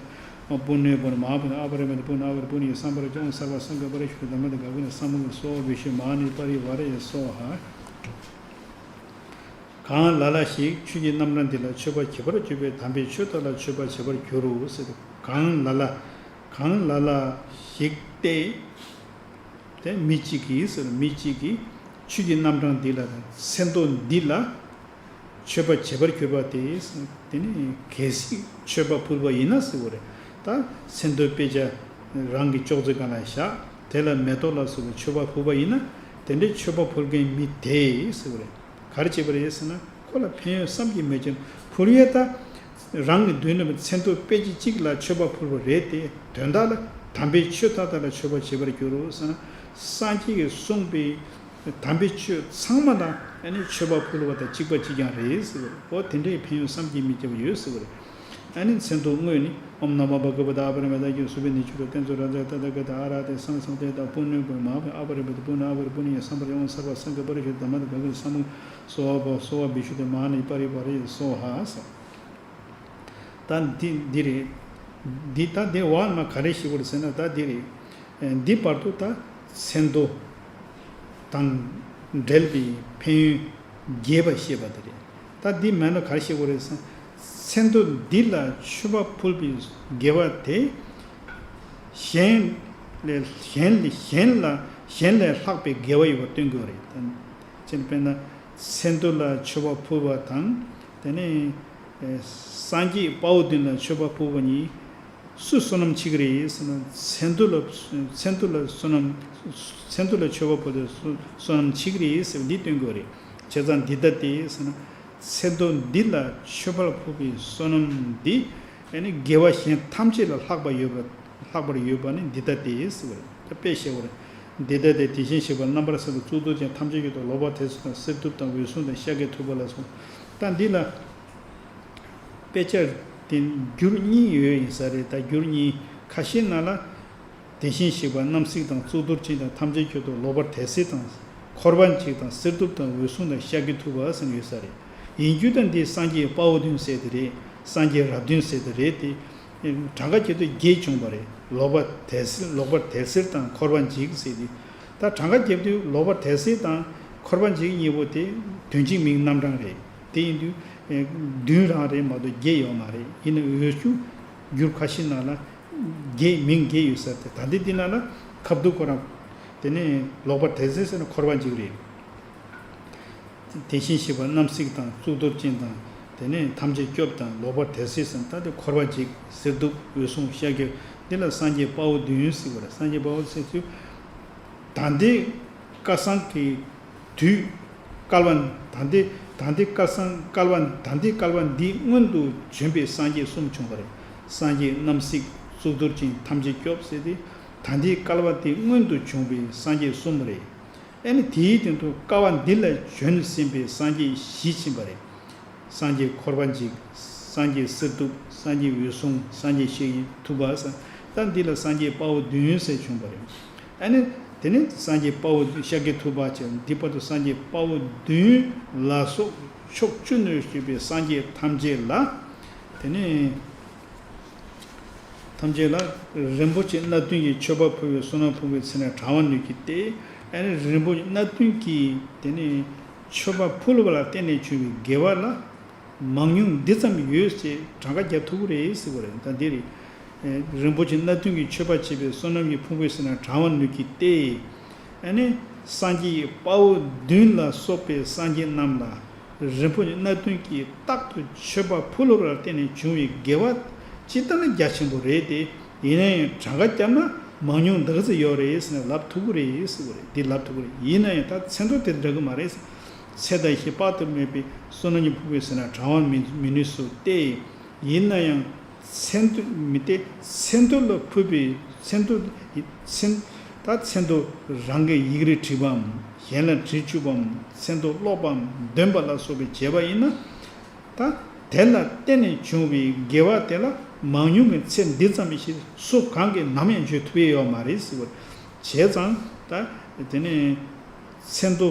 པུ་ནེ་གུ་ར་མ་ཧ་པུ་ན་ཨ་པ་རི་མི་ཏ་པུ་ན་ཨ་པ་རི་པུ་ནི་ཡ་སམ་བ་ར་ཅ། ཨོཾ་སརྦ་སངྒ་པ་རི་ཤུ་དྷརྨ་ཏ་ག་གུ་ན་སམ་ག་སོ་བྷི་ཤུ་མ་ཧ་ནི་པ་རི་ཝ་ར་ཡ་སོ་ཧ། གང་ལ་ལ་ཞིག་ཆོས་ཀྱི་རྣམ་གྲངས་འདི་ལ་མཆོད་པ་བྱེད་པར་གྱུར་པས་དམ་པའི་ཆོས་དག་ལ་མཆོད་པ་བྱེད་པར་འགྱུར་རོ་ཟེར། གང་ལ་ལ། གང་ལ་ལ་ཞིག་སྟེ། དེ་མི་གཅིག་གིས་ཟེར། མི་གཅིག་གིས་ཆོས་ཀྱི་རྣམ་གྲངས་འདི་ལ། མཚན་ཐོ་འདི་ལ་མཆོད་པ་བྱེད་པར་གྱུར་པ་དེ། དེ་ནི་གལ་སྲིད་མཆོད་པ་ཕུལ་བ་ཡིན་ན་ཟེར་བ་རེད། ད་མཚན་ཐོ་དཔེ་ཆ་རང་གི་ཅོག་ཙེ་སྒང་ལ་བཞག་དེ་ལ་མེ་ཏོག་ལ་སོགས་པའི་མཆོད་པ་ཕུལ་བ་ཡིན་ན། དེ་འདྲའི་མཆོད་པ་ཕུལ་མཁན་མི་དེས་ཟེར་བ་རེད། ག་རེ་བྱེད་པ་རེད་ཟེར་ན། ཁོ་ལ་ཕན་ཡོན་བསམ་གྱིས་མི་ཁྱབ། ཕུལ་ཡས་ད་རང་གི་མདུན་ནས་མཚན་ཐོ་དཔེ་ཆ་གཅིག་ལ་མཆོད་པ་ཕུལ་བ་རེད་དེ། དོན་དག་ལ་དམ་པའི་ཆོས་མཐའ་དག་ལ་མཆོད་པ་བྱེད་པར་འགྱུར་རོ་ཟེར་ན། སངས་རྒྱས་ཀྱིས་གསུངས་པའི་དམ་པའི་ཆོས་ཚང་མ་དང་ཨ་ནི་མཆོད་པ་ཕུལ་བ་དང་གཅིག་པ་གཅིག་རྐྱང་རེད་ཟེར་བ་རེད། འོ་དེ་འདྲའི་ཕན་ཡོན་བསམ་གྱིས་མི་ཁྱབ་ཡོད་ཟེར་བ་རེད། ཨ་ནི་མཚན་ཐོ་དངོས་ནི། ཨོཾ་ནམོ་བྷ་ག་ཝ་ཏ་ཨ་པ་རི་མི་ཏ་ཨ་གྱུར་སུ་པི་ནི་ཤི་ར་ཏེ་ཛུ་ར་ཏ་ཏ་ག་ཏ་ཨ་ར་ཏེ་སམ་སམ་ཏེ་ཏ་པུ་ནེ་གུ་ར་མ་ཧ་པུ་ན་ཨ་པ་རི་མི་ཏ་པུ་ན་ཨ་པ་རི་པུ་ནི་ཡ་སམ་བ་ར་ཅ། ཨོཾ་སརྦ་སངྒ་པ་རི་ཤུ་དྷརྨ་ཏ་ག་གུ་ན་སམ་ག་སོ་བྷ་སོ་བྷི་ཤུ་དྷརྨ་ཧ་ནི་པ་རི་ཝ་ར་ཡ་སོ་ཧ་ཟེར། ད་འདི་འདི་རེད། འདི་ད་འདི་བ་མ་ག་རེ་ཞིག་བར་ཟེར་ན། ད་འདི་རེད། འདི་བར་དུ་ད་མཚན་ཐོ་དང་ འབྲེལ་བའི་ཕན་ཡོན་རྒྱས་པ་བཤད་པ་དེ་རེད། ད་འདི་མན་ན་ག་རེ་བཤད་དགོས་རེད་ཟེར་ན། མཚན་ཐོ་འདི་ལ་མཆོད་པ་ཕུལ་བའི་དགེ་བ་དེ། གཞན་ལས་གཞན་ལས་གཞན་ལ་གཞན་ལས་ལྷག་པའི་དགེ་བ་ཡོད་པ་སྟོན་དགོས་རེད། ད་ཅེས་དཔེར་ན། མཚན་ཐོ་ལ་མཆོད་པ་ཕུལ་བ་དང་། དེ་ནས་སངས་རྒྱས་དཔའ་བོ་བདུན་ལ་མཆོད་པ་ཕུལ་བ་གཉིས། སུ་བསོད་ནམས་ཆེ་གི་རེད་ཟེར་ན། མཚན་ཐོ་ལ་མཚན་ཐོ་ལ་བསོད་ནམས། མཚན་ཐོ་ལ་མཆོད་པ་ཕུལ་ཏེ་བསོད་ནམས་ཆེ་གི་རེད་ཟེར་བ་འདི་སྟོན་དགོས་རེད། བྱས་ཙང་འདི་ལྟ་སྟེ་ཟེར་ན། མཚན་ཐོ་འདི་ལ་མཆོད་པ་ཕུལ་བའི་བསོད་ནམས་འདི། ཨ་ནི་དགེ་བ་གཞན་ཐམས་ཅད་ལ་ལྷག་པ་ཡོད་པ། ལྷག་པར་ཡོད་པ་ནི་འདི་ལྟ་སྟེ་ཟེར་བ་རེད། ད་དཔེ་བཤད་པ་རེད། འདི་ལྟ་སྟེ་དེ་བཞིན་གཤེགས་པ་རྣམ་པར་གསལ་བའི་གཙུག་ཏོར་ཅན་ཐམས་ཅད་ཀྱི་ཐོག་ལོག་པར་དད་སེལ་དང་གསེར་ཐུབ་དང་འོད་སྲུང་དང་ཤཱཀྱ་ཐུབ་པ་ལ་སོགས། ད་འདི་ལ། དཔེ་ཆ་དེ་འགྱུར་གཉིས་ཡོད་ཡིན་ས་རེད། ད་འགྱུར་གཉིས་ཁ་ཤས་ནང་ལ། དེ་བཞིན་གཤེགས་པ་རྣམ་གསལ་དང་གཙུག་ཏོར་ཅན་དང་ཐམས་ཅད་མཁྱེན་པ་ལོག་པར་དད་སེལ་དང་འཁོར་དབང་འཇིགས་དང་གསེར་ཐུབ་དང་འོད་སྲུང་དང་ཤཱཀྱ་ཐུབ་པ་ཟེར་ཡོད་ས་རེད། ཡིན་རྒྱུ་དང་འདི་སངས་རྒྱས་དཔའ་བོ་བདུན་ཟེར་དེ་རེད། སངས་རྒྱས་རབས་བདུན་ཟེར་དེ་རེད་དེ། གྲངས་ཀ་བརྒྱད་དུ་བརྒྱད་བྱུང་བ་རེད། ལོག་པར་དད་སེལ་ལོག་པར་དད་སེལ་དང་འཁོར་དབང་འཇིགས་ཟེར་དེ། ད་གྲངས་ཀ་བརྒྱད་དུ་ལོག་པར་དད་སེལ་དང་འཁོར་དབང་འཇིགས་གཉིས་པོ་དེ་དོན་གཅིག་མིང་རྣམ་གྲངས་རེད། དེ་ཡིན་དུས། ཨེ། བདུན་རང་རེད་མ་གཏོགས་བརྒྱད་ཡོད་མ་རེད། ཡིན་ན་འོས་ཤུགས་འགྱུར་ཁ་ཤས་ནང་ལ་བརྒྱད་མིང་བརྒྱད་ཡོད་ས་དེ། ད་ལྟའི་འདི་ནང་ལ་ཁ་བསྡུ་ཁོ་རང་། དེ་ནས་ལོག་པར་དད་སེལ་ཟེར་ན་འཁོར་བ་འཇིག་རེད། དེ་བཞིན་གཤེགས་པ་རྣམ་གསལ་དང་གཙུག་ཏོར་ཅན་དང་། དེ་ནས་ཐམས་ཅད་སྐྱོབ་དང་ལོག་པར་དད་སེལ་ཟེར་ན་ད་དེ་འཁོར་བ་འཇིག་གསེར་ཐུབ་འོད་སྲུང་ཤཱཀྱ། འདི་ལ་སངས་རྒྱས་དཔའ་བོ་བདུན་ཟེར་བ་རེད། སངས་རྒྱས་དཔའ་བོ་ཟེར་དུས། ད་ལྟའི་བསྐལ་བཟང་གི་དུས། བསྐལ་པ། ད་ལྟའི་ད་ལྟའི་བསྐལ་བཟང་བསྐལ་པ། ད་ལྟའི་བསྐལ་པ་འདི་སྔོན་དུ་བྱོན་པའི་སངས་རྒྱས་གསུམ་བྱུང་བ་རེད། སངས་རྒྱས་རྣམ་གསལ། གཙུག་ཏོར་ཅན། ཐམས་ཅད་སྐྱོབ་ཟེར་ཏེ། ད་ལྟའི་བསྐལ་པ་འདི་སྔོན་དུ་བྱུང་བའི་སངས་རྒྱས་གསུམ་རེད། ཨ་ནི་དེའི་སྟེང་དུ་བསྐལ་པ་འདི་ལ་བྱོན་ཟིན་པའི་སངས་རྒྱས་བཞི་ཕྱིན་པ་རེད། སངས་རྒྱས་འཁོར་བ་འཇིག་སངས་རྒྱས་གསེར་ཐུབ། སངས་རྒྱས་འོད་སྲུང་། སངས་རྒྱས་ཤཱཀྱ་ཐུབ་པ་ཟེར། ད་འདི་ལ་སངས་རྒྱས་དཔའ་བོ་བདུན་ཟེར་བྱུང་བ་རེད། ཨ་ནི་དེ་ནས་སངས་རྒྱས་དཔའ་བོ་ཤཱཀྱ་ཐུབ་པ་བྱས། འདི་བར་དུ་སངས་རྒྱས་དཔའ་བོ་བདུན་ལ་སོགས་ཕྱོགས་བཅུ་ནས་བཞུད་པའི་སངས་རྒྱས་ཐམས་ཅད་ལ། དེ་ནས་ཐམས་ཅད་ལ་རིན་པོ་ཆེ་སྣ་བདུན་གྱི་མཆོད་པ་ཕུལ་བའི་བསོད་ནམས་ཕུང་པོའི་ཚེ་ན་གྲང་བ་ནུས་ཀྱིས་ཏེ། ཨ་ནི་རིན་པོ་ཆེ་སྣ་བདུན་གྱི་དེ་ནས་མཆོད་པ་ཕུལ་བ་ལ་བརྟེན་ནས་བྱུང་བའི་དགེ་བ་ལ། མང་ཉུང་འདི་ཙམ་ཡོད་ཅེས་གྲངས་ཀ་རྒྱག་ཐུབ་ཀྱི་རེད་ཟེར་བ་རེད། ད་འདི་རེད། ཨེ། རིན་པོ་ཆེ་སྣ་བདུན་གྱི་མཆོད་པ་བྱས་པའི་བསོད་ནམས་ཀྱི་ཕུང་པོའི་ཚེ་ན་གྲང་བ་ནུས་ཀྱིས་ཏེ། ཨ་ནི་སངས་རྒྱས་དཔའ་བོ་བདུན་ལ་སོགས་པའི་སངས་རྒྱས་རྣམས་ལ་རིན་པོ་ཆེ་སྣ་བདུན་གྱིས་རྟག་ཏུ་མཆོད་པ་ཕུལ་བ་ལ་བརྟེན་ནས་བྱུང་བའི་དགེ་བ་ཇི་ལྟར་ན་རྒྱ་ཆེན་པོ་རེད་དེ། ཡིན་ན་ཡང་གྲངས་ཀ་བརྒྱབ་ན་མང་ཉུང་འདི་ག་ཚོད་ཡོད་རེད་ཟེར་ན་ལབ་ཐུབ་ཀྱི་རེད་ཟེར་བ་རེད། འདི་ལབ་ཐུབ་ཀྱི་རེད། ཡིན་ན་ཡང་ད་མཚན་ཐོ་དེ་འདྲ་གི་མ་རེད། ཚད་དང་བཞི་དཔག་ཏུ་མེད་པའི་བསོད་ནམས་ཀྱི་ཕུང་པོའི་ཚེ་ན་གྲང་བ་མི་མི་ནུས་སོ་སྟེ། ཡིན་ན་ཡང་མཚན་ཐོ་མི་སྟེ། མཚན་ཐོ་ལ་ཕུལ་བའི་མཚན་ཐོ་མཚན། ད་མཚན་ཐོ་རང་གི་ཡིག་རིགས་བྲིས་པའམ། གཞན་ལ་བྲིས་བཅུག་པའམ། མཚན་ཐོ་ཀློག་པའམ་འདོན་པ་ལ་སོགས་པའི་བྱས་པ་ཡིན་ན། ད་དེ་ལ་བརྟེན་ནས་བྱུང་བའི་དགེ་བ་དེ་ལ་མང་ཉུང་གི་ཚད་འདི་ཙམ་ཞིག་སུ་གང་གིས་ནམ་ཡང་བརྗོད་ཐུབ་ཡོད་མ་རེད་ཟེར་བ། བྱས་ཙང་ད་དེ་ནས་མཚན་ཐོ་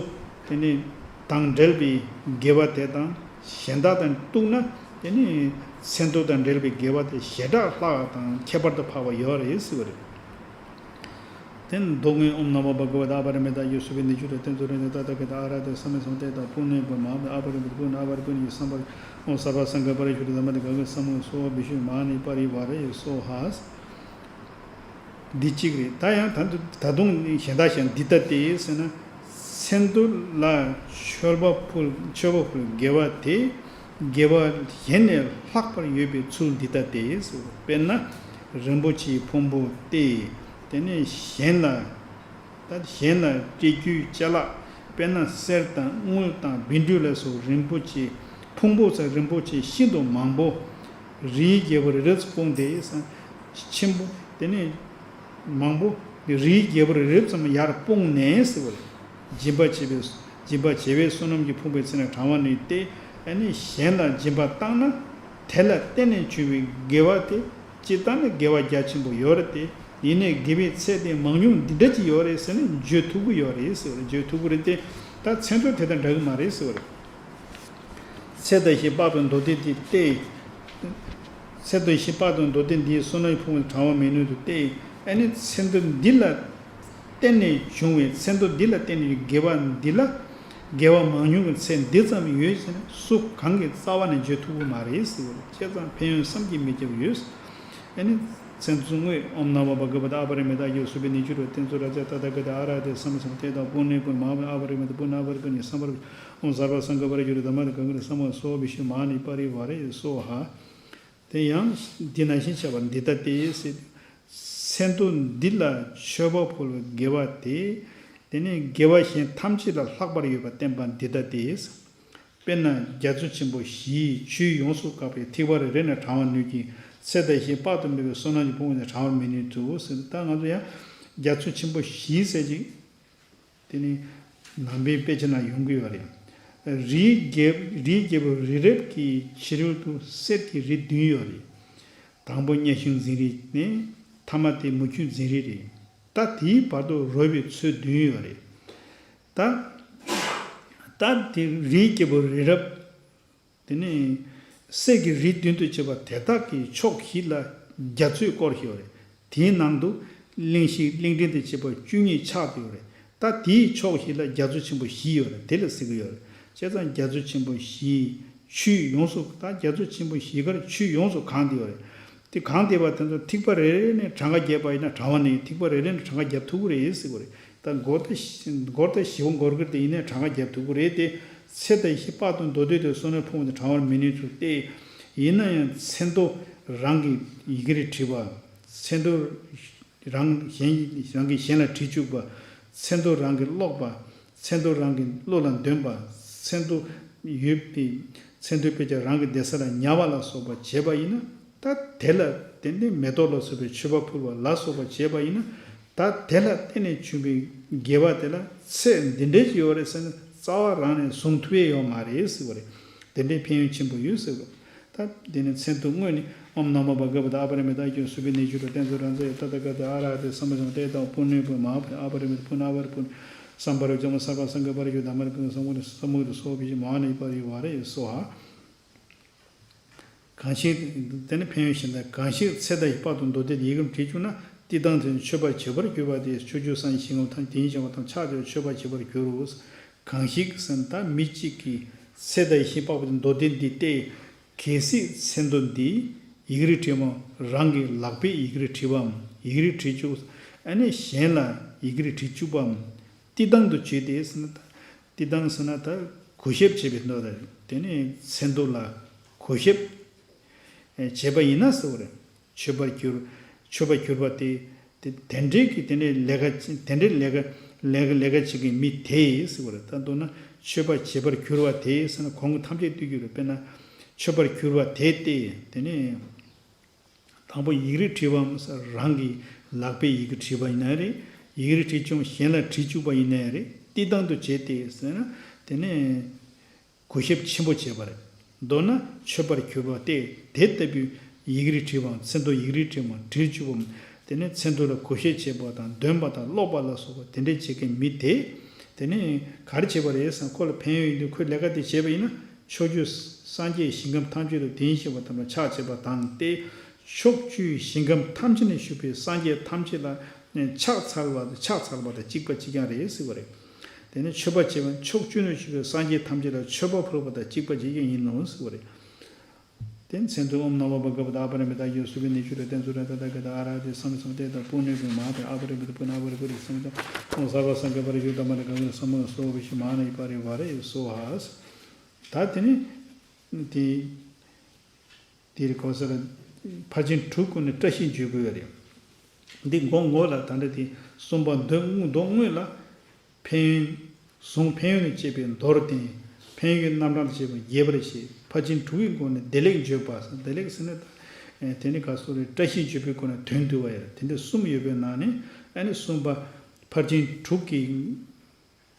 དེ་ནས་དང་འབྲེལ་བའི་དགེ་བ་དེ་དང་གཞན་དག་དང་གཏུགས་ན། དེ་ནས་མཚན་ཐོ་དང་འབྲེལ་བའི་དགེ་བ་དེ་ཞེ་དྲག་ལྷག་དང་ཁྱད་པར་དུ་འཕགས་པ་ཡོད་རེད་ཟེར་བ་རེད། དེ་ནས་མདོ་སྔོན། ཨོཾ་ནམོ་བྷ་ག་ཝ་ཏེ་ཨ་པ་རི་མི་ཏ་ཡེ་སུ་བྷེ་ནི་ཇུ་ཏེ་ཏེ་ཛོ་རེ་ནི་ཏ་ཏ་ཀེ་ཏ་ཨ་ར་ཏེ་ས་མེ་སོ་ཏེ་ཏ་པུ་ནེ་བྷ་མ་ཨ་པ་རི་མི་ཏ་པུ་ནེ་ཨ་པ་རི་པུ་ནེ་ཡེ་སམ་པ་རི། ཨོཾ་སརྦ་སངས་ག་པ་རི་ཤུ་ཏེ་ད་མ་ཏེ་ག་གེ་སམ་སྭ་བྷི་ཤུ་མ་ཧཱ་ནི་པ་རི་ཝཱ་རེ་ཡེ་སྭཱ་ཧཱ། འདི་གཅིག་རེད། ད་ཡང་ད་ད་དུང་གཞན་དག་གཞན་འདི་ལྟ་སྟེ་ཟེར་ན། མཚན་ཐོ་ལ་མཆོད་པ་ཕུལ་མཆོད་པ་ཕུལ་དགེ་བ་དེ། དགེ་བ་གཞན་ལས་ལྷག་པར་ཡོད་པའི་ཚུལ་འདི་ལྟ་སྟེ་ཟེར། དཔེར་ན། རིན་པོ་ཆེའི་ཕུང་པོ་སྟེ། དེ་ནས་གཞན་ལ། ད་གཞན་ལ་སྤྲད་རྒྱུའི་ཅ་ལག། དཔེར་ན་གསེར་དང་དངུལ་དང་བཻ་ཌཱུརྱ་ལ་སོགས་རིན་པོ་ཆེ། ཕུང་པོ་ཚ་རིན་པོ་ཆེ་ཤིན་ཏུ་མང་པོ། རིའི་རྒྱལ་པོ་རི་རབ་ཙམ་སྤུངས་ཏེ་ཟེར། ཆེན་པོ་དེ་ནས་མང་པོ་རིའི་རྒྱལ་པོ་རི་རབ་ཙམ་ཡར་སྤུངས་ནས་ཟེར་བ་རེད། སྦྱིན་པ་བྱས་པའི་སྦྱིན་པ་བྱས་པའི་བསོད་ནམས་ཀྱི་ཕུང་པོའི་ཚེ་ན་གྲང་བ་ནུས་ཏེ། ཨ་ནི་གཞན་ལ་སྦྱིན་པ་བཏང་ན། དེ་ལ་བརྟེན་ནས་བྱུང་བའི་དགེ་བ་དེ་ཇི་ལྟར་ན་དགེ་བ་རྒྱ་ཆེན་པོ་ཡོད་རེད་དེ། ཡིན་ནའི་དགེ་བའི་ཚད་དེ་མང་ཉུང་འདི་འདྲ་ཅིག་ཡོད་རེད་ཟེར་ནས་བརྗོད་ཐུབ་ཀྱི་ཡོད་རེད་ཟེར་བ་རེད། བརྗོད་ཐུབ་ཀྱི་རེད་དེ། ད་མཚན་ཐོ་དེ་དང་འདྲ་གི་མ་རེད་ཟེར་བ་རེད། ཚད་དང་བཞི་དཔག་པའི་མདོ་སྡེ་འདི་སྟེ། ཚད་དང་བཞི་དཔག་པའི་མདོ་སྡེ་འདིའི་བསོད་ནམས་ཕུང་པོའི་གྲང་བ་མི་ནུས་དུ་སྟེ། ཨ་ནི་མཚན་ཐོ་འདི་ལ་བརྟེན་ནས་བྱུང་བའི་མཚན་ཐོ་འདི་ལ་བརྟེན་ནས་དགེ་བ་འདི་ལ་ དགེ་བ་མང་ཉུང་གི་ཚད་འདི་ཙམ་ཡོད་ཟེར་ན་སུ་གང་གིས་རྩ་བ་ནས་བརྗོད་ཐུབ་ཀྱི་མ་རེད་ཟེར་བ་རེད། བྱས་ཙང་ཕན་ཡོན་བསམ་གྱིས་མི་ཁྱབ་ཡོད། ཨ་ནི་མཚན་ཚུལ་དངོས། ཨོཾ་ན་མོ་བྷ་ག་བ་ཏ་ཨ་པ་རི་མི་ཏ་ཨ་གྱ་སུ་བྷེ་ནི་ཇུ་རོ་ཏེན་ཙུ་རཱ་ཛ་ཏ་ཐཱ་ག་ཏ་ཨ་ར་ཧ་ཏེ་སམ་མ་སམ་བུ་ཏེ་ཏ་པུ་ནེ་པུ་མ་ཧཱ་ཨ་པ་རི་མི་ཏ་པུ་ན་ཨ་པ་རི་པུ་ནི་སམ་བྷ་ར། ཨོཾ་སརྦ་སངྒ་པ་ར་ཡུ་ར་དྷརྨ་ཏེ་ག་ག་ཏེ་སམ་མ་སོ་བི་ཤུ་མ་ཧཱ་ནི་པ་རི་ཝཱ་རེ་སྭཱ་ཧཱ། དེ་ཡང་འདི་ནང་བཞིན་བྱ་བ་འདི་ལྟ་སྟེ་ཟེར། མཚན་ཐོ་འདི་ལ་མཆོད་པ་ཕུལ་བའི་དགེ་བ་དེ། དེ་ནས་དགེ་བ་གཞན་ཐམས་ཅད་ལ་ལྷག་པར་ཡོད་པར་བསྟན་པ་འདི་ལྟ་སྟེ། དཔེར་ན་རྒྱ་མཚོ་ཆེན་པོ་བཞིའི་ཆུའི་ཡོངས་སུ་བཀག་པའི་ཐིགས་པ་རེ་རེ་ནས་བགྲང་བར་ནུས་ཀྱི་ཚེ་དང་བཞིན་དཔག་ཏུ་མེད་པའི་བསོད་ནམས་ཀྱི་ཕུང་པོ་ནས་བགྲང་བར་མི་ནུས་ཏོ་ཟེར། ད་ང་ཚོ་ཡང་རྒྱ་མཚོ་ཆེན་པོ་བཞི་ཟེར་ཅིག་དེ་ནི་ནང་པའི་དཔེ་ཆ་ན་ཡོང་གི་ཡོད་རེད། རིའི་རྒྱལ་རིའི་རྒྱལ་པོ་རི་རབ་ཀྱི་ཕྱི་རོལ་དུ་གསེར་གྱི་རི་བདུན་ཡོད་རེད། དང་པོ་གཉའ་ཤིང་འཛིན་རི་ནས་ཐ་མ་དེ་མུ་ཁྱུད་འཛིན་རི་རེད། ད་དེའི་བར་དུ་རོལ་བའི་མཚོ་བདུན་ཡོད་རེད། ད་ད་དེ་རིའི་རྒྱལ་པོ་རི་རབ། དེ་ནས་གསེར་གྱི་རི་བདུན་དུ་བྱས་པ་དེ་དག་གི་ཕྱོགས་བཞི་ལ་རྒྱ་མཚོས་བསྐོར་ཞིག་ཡོད་རེད། དེའི་ནང་དུ་གླིང་བཞི་གླིང་ཕྲན་དུ་བྱས་པ་བཅུ་གཉིས་ཆགས་ཏེ་ཡོད་རེད། ད་དེའི་ཕྱོགས་བཞི་ལ་རྒྱ་མཚོ་ཆེན་པོ་བཞི་ཡོད་རེད། དེ་ལ་ཟེར་གྱི་ཡོད་རེད། བྱས་ཙང་རྒྱ་མཚོ་ཆེན་པོ་བཞིའི་ཆུས་ཡོངས་སུ། ད་རྒྱ་མཚོ་ཆེན་པོ་བཞི་ཀར་ཆུས་ཡོངས་སུ་གང་བསྡད་ཡོད་རེད། དེ་གང་བསྡད་པ་དེ་ཚོ་ཐིགས་པ་རེ་རེ་ནས་གྲངས་ཀ་བརྒྱབ་པ་ཡིན་ན་གྲངས་བ་ནས་ཐིགས་པ་རེ་རེ་ནས་གྲངས་ཀ་བརྒྱབ་ཐུབ་ཀྱི་རེད་ཟེར་གྱི་ཡོད་རེད། ད་སྒོར་ད་སྒོར་ད་བཞི་པོ་འགོར་གྱི་རེད། དེ་ཡིན་ནའི་གྲངས་ཀ་བརྒྱབ་ཐུབ་ཀྱི་རེད་དེ། ཚེ་དང་བཞིན་དཔག་ཏུ་མདོ་སྡེ་དེ་བསོད་ནམས་ཕུང་པོ་དེ་བགྲང་བར་མི་ནུས་སོ་སྟེ། ཡིན་ན་ཡང་མཚན་ཐོ་རང་གི་ཡི་གེ་རེ་བྲིས་པ། མཚན་ཐོ་རང་གཞན་རང་གིས་གཞན་ལ་བྲིས་བཅུག་པ། མཚན་ཐོ་རང་གིས་ཀློག་པ། མཚན་ཐོ་རང་གི་བློ་ལ་འདོན་པ། མཚན་ཐོ་ཡོད་པའི་མཚན་ཐོའི་དཔེ་ཆ་རང་གི་བསྡད་ས་ལ་ཉར་བ་ལ་སོགས་པ་བྱས་པ་ཡིན་ན། ད་དེ་ལ་ཏན་ཏན་མེ་ཏོག་ལ་སོགས་པའི་མཆོད་པ་ཕུལ་བ་ལ་སོགས་པ་བྱས་པ་ཡིན་ན། ད་དེ་ལ་བརྟེན་ནས་བྱུང་བའི་དགེ་བ་དེ་ལ་ཚད་འདི་འདྲའི་ཅིག་ཡོད་རེད་ཟེར་ན་རྩ་བ་རང་ནས་བཟུང་ཐུབ་ཡས་ཡོད་མ་རེད་ཟེར་བ་རེད། དེ་འདྲའི་ཕན་ཡོན་ཆེན་པོ་ཡོད་ཟེར་བ། ད་དེ་ནས་མཚན་ཐོ་དངོས་ནི་ཨོཾ་ན་མོ་བྷ་ག་བ་ཏ་ཨ་པ་རི་མི་ཏ་ཨ་གྱ་སུ་བྷེ་ནི་ཇུ་རོ་ཏེན་ཙུ་རཱ་ཛ་ཏ་ཐཱ་ག་ཏ་ཨ་ར་ཧ་ཏེ་སམ་བྷ་ཤམ་བུ་ཏེ་ཏ་པུ་ནེ་པུ་མ་ཧཱ་པུ་ནེ་ཨ་པ་རི་མི་ཏ་པུ་ན་ཨ་པ་རི་པུ་ནེ་སམ་བྷ་ར་ཇ་མ་སརྦ་སངྒ་པ་ར་ཡུ་དྷརྨ་རི་པུ་ནེ་སམ་བྷུ་ཏེ་སམ་བྷུ་ཏེ་སོ་བི་ཤི་མ་ཧཱ་ནི་པ་རི་ཝཱ་རེ་སྭཱ་ཧཱ། གང་ཞིག་དེ་ནི་ཕན་ཡོན་གཞན་དག་གང་ཞིག་ཚེ་དང་བཞིན་དཔག་ཏུ་མདོ་སྡེ་ཡི་གེར་བྲིས་བཅུག་ན། བསྟི་སྟང་དེ་ནི་མཆོད་པར་བྱེད་པར་གྱུར་པ་དེ་ཕྱོགས་བཅུའི་སངས་རྒྱས་ཞིང་ཁམས་ཐམས་ཅད་དེ་བཞིན་གཤེགས་པ་ཐམས་ཅད་ཆགས་བསྡད་པ་མཆོད་པར་བྱེད་པར་འགྱུར་རོ། གང་ཞིག་ཟེར་ན་ད་མི་གཅིག་གིས་ཚེ་དང་བཞིན་དཔག་པའི་མདོ་སྡེ་འདི་བལྟས། གལ་སྲིད་མཚན་ཐོ་འདི་ཡི་གེར་བྲིས་མ་རང་གི་ལག་པས་ཡི་གེར་བྲིས་པའམ་ཡི་གེར་བྲིས་བཅུག་ཨ་ནི་གཞན་ལ་ཡི་གེར་བྲིས་བཅུག་པའམ། བསྟི་སྟང་དུ་བྱས་ཏེ་ཟེར་ན་ད། བསྟི་སྟང་ཟེར་ན་ད་གུས་ཞབས་བྱེད་པའི་མདོ་དང་དེ་ནས་མཚན་ཐོ་ལ་གུས་ཞབས་བྱས་པ་ཡིན་ན་ཟེར་བ་རེད། མཆོད་པར་གྱུར། མཆོད་པར་གྱུར་པ་དེ་དེ་དེ་འདྲའི་གི་དེ་ནས་ལས་ཀ་དེ་འདྲའི་ལས་ཀ་ལས་ཀ་ལས་ཀ་བྱེད་མཁན་མི་དེས་ཟེར་བ་རེད། ད་མདོར་ན་མཆོད་པ་བྱེད་པར་གྱུར་པ་དེས་ཟེར་ན་གོང་གི་ཐམས་ཅད་བསྡུས་རྒྱུ་རེད། དཔེར་ན་མཆོད་པར་གྱུར་པ་དེ་སྟེ་དེ་ནས། དང་པོ་ཡིག་རིགས་བྲིས་པའམ་རང་གི་ལག་པས་ཡི་གེ་བྲིས་པ་ཡིན་ན་རེད། ཡིག་རིགས་བྲིས་བྱུང་གཞན་ལ་བྲིས་བཅུག་པ་ཡིན་ན་རེད། བསྟི་སྟང་དུ་བྱས་ཏེ་ཟེར་ན་དེ་ནས་གུས་ཞབས་ཆེན་པོ་བྱས་པ་རེད། མདོར་ན་མཆོད་པར་གྱུར་པ་སྟེ་དེ་ལྟ་བུའི་ཡིག་རིགས་བྲིས་པའམ་མཚན་ཐོ་ཡིག་རིགས་བྲིས་པའམ་བྲིས་བཅུག་པའམ་དེ་ནས་མཚན་ཐོ་ལ་གུས་ཞབས་བྱེད་པ་དང་འདོན་པ་དང་ཀློག་པ་ལ་སོགས་པ་དེ་འདྲས་བྱེད་མཁན་མི་དེ་དེ་ནས་ག་རེ་བྱས་པ་རེད་ཟེར་ན་ཁོ་ལ་ཕན་ཡོན་ཡོད་དུས་ཁོས་ལས་ཀ་དེ་བྱས་པ་ཡིན་ན། ཕྱོགས་བཅུའི་སངས་རྒྱས་ཞིང་ཁམས་ཐམས་ཅད་དུ་དེ་བཞིན་གཤེགས་པ་ཐམས་ཅད་ཕྱག་བྱེད་པ་དང་སྟེ། ཕྱོགས་བཅུའི་ཞིང་ཁམས་ཐམས་ཅད་ན་བཞུགས་པའི་སངས་རྒྱས་ཐམས་ཅད་ལ་ཕྱག་འཚལ་བ་ཕྱག་འཚལ་བ་དང་གཅིག་པ་གཅིག་རྐྱང་རེད་ཟེར་བ་རེད། དེ་ནས་མཆོད་པ་བྱེད་པ་ཕྱོགས་བཅུ་ན་བཞུགས་པའི་སངས་རྒྱས་ཐམས་ཅད་ལ་མཆོད་པ་ཕུལ་བ་དང་གཅིག་པ་གཅིག་རྐྱང་ཡིན་ནོ་ཟེར་བ་རེད། དེ་མཚན་ཐོ་ཨོཾ་ན་མོ་བྷ་ག་བ་ཏ་ཨ་པ་རི་མི་ཏ་ཨ་གྱ་སུ་བྷེ་ནི་ཇུ་རོ་ཏེན་ཙུ་རཱ་ཛ་ཏ་ཐཱ་ག་ཏ་ཨ་ར་ཧ་ཏེ་སམ་བྷ་ཤམ་བུ་ཏེ་ཏ་པུ་ནེ་པུ་མ་ཧཱ་ཨ་པ་རི་པུ་ནེ་སམ་བྷ་ཤམ་བུ་ཏེ་ཨོཾ་སརྦ་སངྒ་པ་ར་ཡུ་དྷརྨ་ར་ག་ག་ཏེ་སམ་མ་སོ་བི་ཤུ་མ་ཧཱ་ནི་པ་རི་ཝཱ་རེ་སྭཱ་ཧཱ། ད་དེ་ནི་དེ་དེ་རེད། གོ་ས་ལ་ཕར་ཕྱིན་དྲུག་ཀུན་ནས་བཀྲ་ཤིས་བརྗོད་དགོས་པ་རེད། འདི་མགོ་ངོ་ལ་ད་ལྟ་དེ་གསུམ་པ་མདོ་དངོས་མདོ་དངོས་ལ། ཕན་ཡོན། གཟུངས་ཕན་ཡོན་ལ་བཅས་པའི་མདོར་བསྟན། ཕན་ཡོན་རྣམ་གྲངས་ལ་བཅས་པ་རྒྱས་པར་བཤད། ཕར་ཕྱིན་དྲུག་གི་སྒོ་ནས་བདེ་ལེགས་བརྗོད་པ་ཟེར། བདེ་ལེགས་ཟེར་ན་ད་དེ་ནི་ག་སོ་རེ་བཀྲ་ཤིས་བརྗོད་པའི་སྒོ་ནས་དོན་བསྡུ་བ་ཡ་དེ་འདྲ་གསུམ་ཡོད་པའི་ནང་ནས་ཨ་ནི་གསུམ་པ་ཕར་ཕྱིན་དྲུག་གི་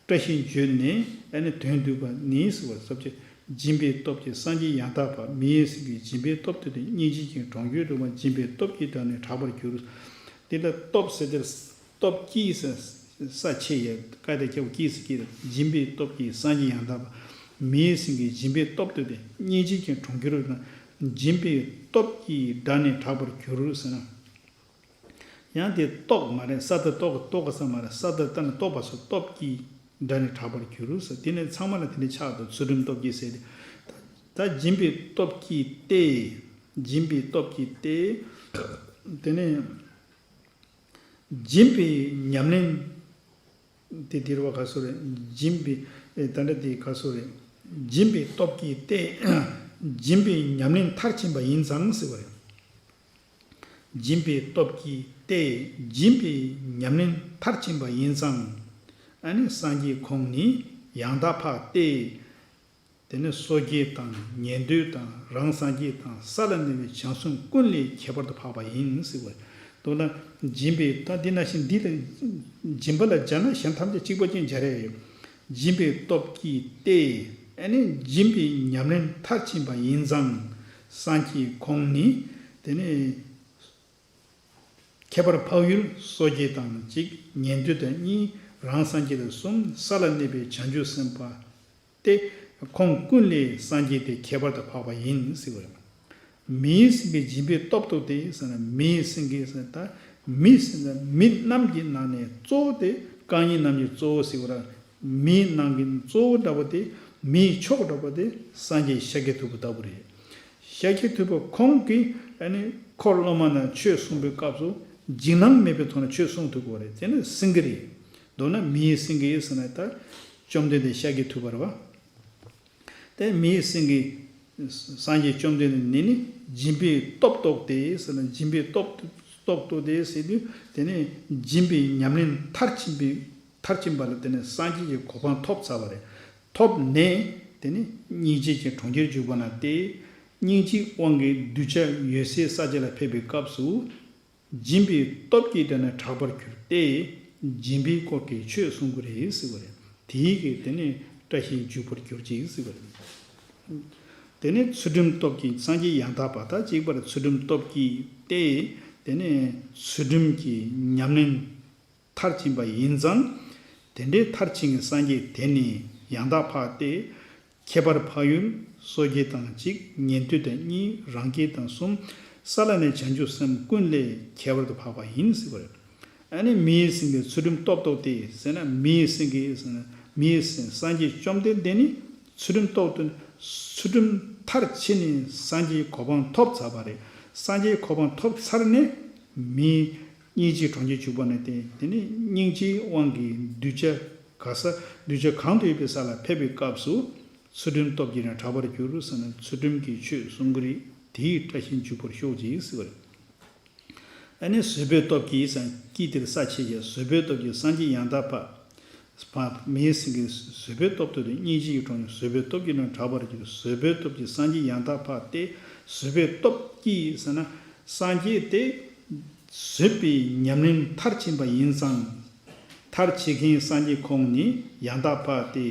བཀྲ་ཤིས་བརྗོད་ནས་ཨ་ནི་དོན་བསྡུ་བ་ནི་ཟེར་བ་ཟབ་ཆེ། སྦྱིན་པའི་སྟོབས་ཀྱིས་སངས་རྒྱས་ཡང་དག་པ། མི་ཡི་སེམས་ཀྱིས་སྦྱིན་པའི་སྟོབས་བཏོན་ཏེ། སྙིང་རྗེ་ཅན་གྱི་གྲོང་ཁྱེར་དུ་མ་སྦྱིན་པའི་སྟོབས་ཀྱིས་བསྒྲལ་ནས་དྲག་པར་གྱུར། འདི་ལ་སྟོབས་ཟེར་དེར་སྟོབས་ཀྱིས་ས་ཆེ་ཡ་ཀ་དེ་ཁྱབ་ཀྱིས་ཀྱིས་སྦྱིན་པའི་སྟོབས་ཀྱིས་སངས་རྒྱས་ཡང་དག་པ། མི་ཡི་སེམས་ཀྱིས་སྦྱིན་པའི་སྟོབས་བཏོན་ཏེ། སྙིང་རྗེ་ཅན་གྱི་གྲོང་ཁྱེར་དུ་མ་སྦྱིན་པའི་སྟོབས་ཀྱིས་བསྒྲལ་ནས་དྲག་པར་གྱུར་ཟེར་ན། ཡང་དེ་རྟོག་མ་རེད། ས་ད་རྟོག་རྟོག་ག་ས་མ་རེད། ས་ད་ལྟ་ན་རྟོག་པ་སོགས་སྟོབས་ཀྱིས་ སྒྲ་ནི་གྲགས་པར་འགྱུར་ཟེར། དེ་ནས་ཚང་མ་ལ་དེ་ནས་ཆགས་འདུག་ཚུལ་ཁྲིམས་སྟོབས་ཀྱིས་ཟེར་ཏེ། ད་ད་སྦྱིན་པའི་སྟོབས་ཀྱིས་ཏེ། སྦྱིན་པའི་སྟོབས་ཀྱིས་ཏེ། དེ་ནས་སྦྱིན་པའི་ཉམས་ལེན། དེ་དེ་རུ་བ་ག་སོ་རེད། སྦྱིན་པའི་ཨེ་ད་ལྟ་དེ་ག་སོ་རེད། སྦྱིན་པའི་སྟོབས་ཀྱིས་ཏེ། སྦྱིན་པའི་ཉམས་ལེན་མཐར་ཕྱིན་པ་ཡིན་ཙང་ཟེར་བ་རེད། སྦྱིན་པའི་སྟོབས་ཀྱིས་ཏེ། སྦྱིན་པའི་ཉམས་ལེན་མཐར་ཕྱིན་པ་ཡིན་ཙང་། ཨ་ནི་སངས་རྒྱས་ཁོང་ནི་ཡང་དག་འཕགས་ཏེ། དེ་ནི་སོ་སྐྱེ་དང་ཉན་ཐོས་དང་རང་སངས་རྒྱས་དང་ས་ལ་གནས་པའི་བྱང་སེམས་ཀུན་ལས་ཁྱད་པར་དུ་འཕགས་པ་ཡིན་ཟེར་བ། མདོར་ན་སྦྱིན་པའི་ད་འདི་ན་བཞིན་འདི་ལ་སྦྱིན་པ་ལ་སྦྱར་ན་གཞན་ཐམས་ཅད་གཅིག་པ་ཅན་སྦྱར་ཡ་ཡོད། སྦྱིན་པའི་སྟོབས་ཀྱིས་ཏེ། ཨ་ནི་སྦྱིན་པའི་ཉམས་ལེན་མཐར་ཕྱིན་པ་ཡིན་ཙང་། སངས་རྒྱས་ཁོང་ནི་དེ་ནི་ཁྱད་པར་འཕགས་ཡུལ་སོ་སྐྱེ་དང་གཅིག་ཉན་ཐོས་དང་གཉིས། རང་སངས་རྒྱས་དང་གསུམ། ས་ལ་གནས་པའི་བྱང་ཆུབ་སེམས་དཔའ་སྟེ། ཁོང་ཀུན་ལས་སངས་རྒྱས་ཏེ་ཁྱད་པར་དུ་འཕགས་པ་ཡིན་ཟེར་བ་རེད། མི་ཡི་སེང་གེ་སྦྱིན་པའི་སྟོབས་རྟོགས་ཏེ་ཟེར་ན། མི་ཡི་སེང་གེ་ཟེར་ན་ད་མི་ཟེར་ན་མི་རྣམས་ཀྱི་ནང་ནས་གཙོ་བོ་དེ་རྐང་གཉིས་རྣམས་ཀྱི་གཙོ་བོ་ཟེར་བ་ར། མིའི་ནང་གི་གཙོ་བོ་འདྲ་པོ་དེ། མིའི་མཆོག་འདྲ་པོ་དེ་སངས་རྒྱས་ཤཱཀྱ་ཐུབ་པ་ལྟ་བུ་རེད། ཤཱཀྱ་ཐུབ་པ་ཁོང་གིས་ཨ་ནི་འཁོར་སློབ་མ་རྣམས་ཆོས་གསུངས་པའི་སྐབས་སུ་འཇིགས་སྣང་མེད་པའི་ཐོག་ནས་ཆོས་གསུང་ཐུབ་དགོས་རེད། དེ་ནི་སེང་གེ་རེད། མདོར་ན་མིའི་སེང་གེ་ཟེར་ན་ད་བཅོམ་ལྡན་འདས་ཤཱཀྱ་ཐུབ་པ་རེད་བ། དེ་མིའི་སེང་གེ་སངས་རྒྱས་བཅོམ་ལྡན་འདས་ནི་ནི་སྦྱིན་པའི་སྟོབས་རྟོགས་ཏེ་ཟེར་ན། སྦྱིན་པའི་སྟོབས་སྟོབས་རྟོགས་ཏེ་ཟེར་དུས་དེ་ནི་སྦྱིན་པའི་ཉམས་ལེན་མཐར་ཕྱིན་པའི་མཐར་ཕྱིན་པ་ལ་དེ་ནས་སངས་རྒྱས་ཀྱི་གོ་འཕང་ཐོབ་ཚར་བ་རེད། ཐོབ་ནས་དེ་ནས་སྙིང་རྗེ་གི་གྲོང་ཁྱེར་འཇུག་པ་ན་སྟེ། སྙིང་རྗེའི་དབང་གིས་གདུལ་བྱ་འོད་གསལ་ས་ཆ་ལ་ཕེབས་པའི་སྐབས་སུ། སྦྱིན་པའི་སྟོབས་ཀྱིས་དེ་ནས་གྲགས་པར་གྱུར་ཏེ། སྦྱིན་པའི་སྐོར་གྱི་ཆོས་གསུང་གི་རེད་ཟེར་བ་རེད། དེའི་གི་དེ་ནས་བཀྲ་ཤིས་འཇུག་པར་གྱུར་ཅིག་ཟེར་བ་རེད། དེ་ནས་ཚུལ་ཁྲིམས་སྟོབས་ཀྱིས་སངས་རྒྱས་ཡང་དག་པ། ད་གཅིག་པར་ཚུལ་ཁྲིམས་སྟོབས་ཀྱིས་ཏེ། དེ་ནས་ཚུལ་ཁྲིམས་ཀྱི་ཉམས་ལེན་མཐར་ཕྱིན་པ་ཡིན་ཙང་། དེ་འདྲའི་མཐར་ཕྱིན་གྱི་སངས་རྒྱས་དེ་ནི་ཡང་དག་འཕགས་ཏེ། ཁྱད་པར་འཕགས་ཡུལ་སོ་སྐྱེ་དང་གཅིག་ཉན་ཐོས་དང་གཉིས། རང་རྒྱལ་དང་གསུམ། ས་ལ་གནས་བྱང་ཆུབ་སེམས་ཀུན་ལས་ཁྱད་པར་དུ་འཕགས་པ་ཡིན་ཟེར་བ་རེད། ཨ་ནི་མི་ཡི་སེང་གེ་ཚུལ་ཁྲིམས་སྟོབས་རྟོགས་ཏེ་ཟེར་ན། མི་ཡི་སེང་གེ་ཟེར་ན། མི་ཡི་སེང་། སངས་རྒྱས་བཅོམ་ལྡན་འདས་ནི་ཚུལ་ཁྲིམས་སྟོབས་ཏེ། ཚུལ་ཁྲིམས་མཐར་ཕྱིན་ནས་སངས་རྒྱས་གོ་འཕང་ཐོབ་ཚར་བ་རེད། སངས་རྒྱས་གོ་འཕང་ཐོབ་ཚར་ནས་མིའི་སྙིང་རྗེའི་གྲོང་ཁྱེར་འཇུག་པ་ན་སྟེ། དེ་ནི་སྙིང་རྗེའི་དབང་གིས་གདུལ་བྱ་ག་ས་གདུལ་བྱ་གང་དུ་ཡོད་པའི་ས་ལ་ཕེབས་པའི་སྐབས་སུ། ཚུལ་ཁྲིམས་སྟོབས་ཀྱིས་ཀྱང་གྲགས་པར་འགྱུར་ཟེར་ན། ཚུལ་ཁྲིམས་ཀྱི་ཆོས་གསུང་གི་རེད། དེའི་བཀྲ་ཤིས་འཇུག་པར་ཤོག་ཅིག་ཟེར་བ་རེད། ཨ་ནི་བཟོད་པའི་སྟོབས་ཀྱིས་ཟེར་ན། ཀྱིས་དེར་ས་བཅད་བྱས། བཟོད་པའི་སྟོབས་ཀྱིས་སངས་རྒྱས་ཡང་དག་འཕགས། འཕགས་མིའི་སེང་གེ་བཟོད་པའི་སྟོབས་ཏེ། སྙིང་རྗེ་ཡི་གྲོང་ཁྱེར་བཟོད་པའི་སྟོབས་ཀྱིས་ཀྱང་གྲགས་པར་འགྱུར། བཟོད་པའི་སྟོབས་ཀྱིས་སངས་རྒྱས་ཡང་དག་འཕགས་ཏེ། བཟོད་པའི་སྟོབས་ཀྱིས་ཟེར་ན། སངས་རྒྱས་དེ་བཟོད་པའི་ཉམས་ལེན་མཐར་ཕྱིན་པ་ཡིན་ཙང་། མཐར་ཕྱིན་མཁན་སངས་རྒྱས་ཁོང་ནི་ཡང་དག་འཕགས་ཏེ།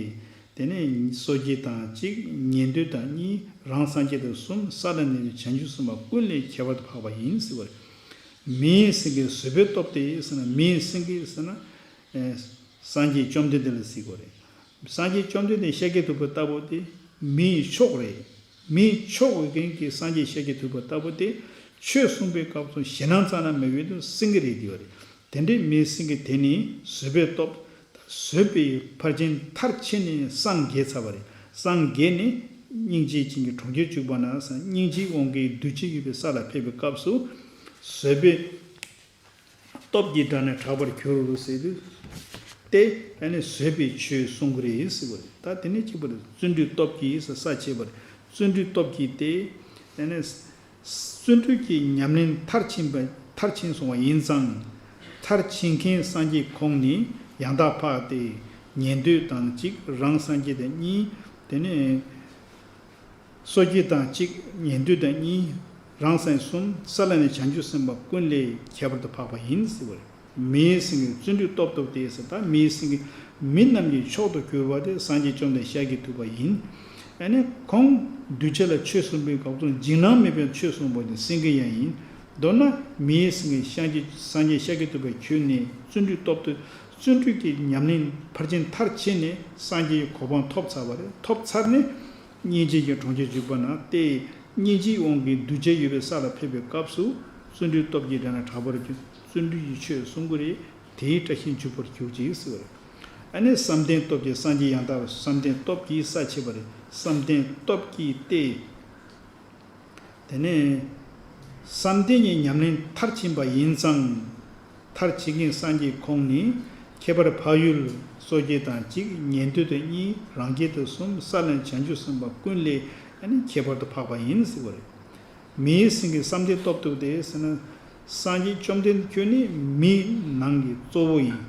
དེ་ནས་སོ་སྐྱེ་དང་གཅིག་ཉན་ཐོས་དང་གཉིས། རང་སངས་རྒྱས་དང་གསུམ། ས་ལ་གནས་པའི་བྱང་ཆུབ་སེམས་དཔའ་ཀུན་ལས་ཁྱད་པར་དུ་འཕགས་པ་ཡིན་ཟེར་བ་རེད། མིའི་སེང་གེ་བཟོད་པའི་སྟོབས་ཏེ་ཟེར་ན། མིའི་སེང་གེ་ཟེར་ན། ཨེ། སངས་རྒྱས་བཅོམ་ལྡན་འདས་ལ་ཟེར་དགོས་རེད། སངས་རྒྱས་བཅོམ་ལྡན་འདས་ཤཱཀྱ་ཐུབ་པ་ལྟ་བུ་དེ་མིའི་མཆོག་རེད། མིའི་མཆོག་འོས་མཁན་གྱི་སངས་རྒྱས་ཤཱཀྱ་ཐུབ་པ་ལྟ་བུ་དེ་ཆོས་གསུངས་པའི་སྐབས་སུ་ཞེད་སྣང་རྩ་ནས་མེད་པའི་དུ་སེང་གེ་རེད་དེ་བ་རེད། དེ་འདྲའི་མིའི་སེང་གེ་དེ་ནི་བཟོད་པའི་སྟོབས། བཟོད་པའི་ཕར་ཕྱིན་མཐར་ཕྱིན་ནས་སངས་རྒྱས་ཚར་བ་རེད། སངས་རྒྱས་ནས་སྙིང་རྗེ་ཅན་གྱི་གྲོང་ཁྱེར་བཅུག་པ་ན་སྙིང་རྗེའི་དབང་གིས་གདུལ་བྱ་ཡོད་པའི་ས་ལ་ཕེབས་པའི་སྐབས་སུ་བཟོད་པའི་སྟོབས་ཀྱི་སྒྲ་ནི་གྲགས་པར་གྱུར་ཟེར་དུས་ཏེ། ཨ་ནི་བཟོད་པའི་ཆོས་གསུང་གི་རེད་ཟེར་བ་རེད། ད་དེ་ནས་གཅིག་པ་རེད། བརྩོན་འགྲུས་སྟོབས་ཀྱིས་ཟེར་ས་བཅད་པ་རེད། བརྩོན་འགྲུས་སྟོབས་ཀྱིས་ཏེ། ཨ་ནི་བརྩོན་འགྲུས་ཀྱི་ཉམས་ལེན་མཐར་ཕྱིན་པ་མཐར་ཕྱིན་སོང་བ་ཡིན་ཙང་། མཐར་ཕྱིན་མཁན་སངས་རྒྱས་ཁོང་ནི་ཡང་དག་འཕགས་ཏེ། ཉན་ཐོས་དང་གཅིག་རང་སངས་རྒྱས་དང་གཉིས། དེ་ནས། སོ་སྐྱེ་དང་གཅིག་ཉན་ཐོས་དང་གཉིས། རང་སངས་གསུམ། ས་ལ་གནས་བྱང་ཆུབ་སེམས་དཔའ་ཀུན་ལས་ཁྱད་པར་དུ་འཕགས་པ་ཡིན་ཟེར་བ་རེད། མིའི་སེང་གེ་བརྩོན་འགྲུས་སྟོབས་སྟོབས་ཏེ་ཟེར། ད་མིའི་སེང་གེ་མི་རྣམས་ཀྱི་མཆོག་ཏུ་གྱུར་པ་དེ་སངས་རྒྱས་བཅོམ་ལྡན་ཤཱཀྱ་ཐུབ་པ་ཡིན། ཨ་ནི་ཁོང་གདུལ་བྱ་ལ་ཆོས་གསུངས་པའི་སྐབས་སུ་འཇིགས་སྣང་མེད་པའི་ཆོས་གསུངས་པ་དེ་སེང་གེ་ཡང་ཡིན། མདོར་ན་མིའི་སེང་གེ་སངས་རྒྱས་སངས་རྒྱས་ཤཱཀྱ་ཐུབ་པ་ཁྱོད་ནི་བརྩོན་འགྲུས་སྟོབས་སྟོབས། བརྩོན་འགྲུས་ཀྱི་ཉམས་ལེན་ཕར་ཕྱིན་མཐར་ཕྱིན་ནས་སངས་རྒྱས་ཀྱི་གོ་འཕང་ཐོབ་ཚར་བ་རེད། ཐོབ་ཚར་ནས་སྙིང་རྗེ་གི་གྲོང་ཁྱེར་འཇུག་པ་ན་སྟེ། སྙིང་རྗེའི་དབང་གིས་གདུལ་བྱ་ཡོད་པའི་ས་ལ་ཕེབས་པའི་སྐབས་སུ་བརྩོན་འགྲུས་སྟོབས་ཀྱི་སྒྲ་ནི་གྲགས་པར་གྱུར། བརྩོན་འགྲུས་ཀྱི་ཆོས་གསུང་གི་རེད། དེའི་བཀྲ་ཤིས་འཇུག་པར་གྱུར་ཅིག་ཟེར་བ་རེད། ཨ་ནི་བསམ་གཏན་སྟོབས་ཀྱིས་སངས་རྒྱས་ཡང་དག་པ། བསམ་གཏན་སྟོབས་ཀྱིས་ས་བྱེད་པ་རེད། བསམ་གཏན་སྟོབས་ཀྱིས་ཏེ། དེ་ནས་བསམ་གཏན་གྱི་ཉམས་ལེན་མཐར་ཕྱིན་པ་ཡིན་ཙང་། མཐར་ཕྱིན་མཁན་སངས་རྒྱས་ཁོང་ནི་ཁྱད་པར་འཕགས་ཡུལ་སོ་སྐྱེ་དང་གཅིག་ཉན་ཐོས་དང་གཉིས། རང་རྒྱལ་དང་གསུམ། ས་བླན་བྱང་ཆུབ་སེམས་དཔའ་ཀུན་ལས་ཨ་ནི་ཁྱད་པར་དུ་འཕགས་པ་ཡིན་ཟེར་བ་རེད། མིའི་སེང་གེ་བསམ་གཏན་སྟོབས་ཐུབ་སྟེ་ཟེར་ན། སངས་རྒྱས་བཅོམ་ལྡན་ཁྱོད་ནི་མིའི་ནང་གི་གཙོ་བོ་ཡིན།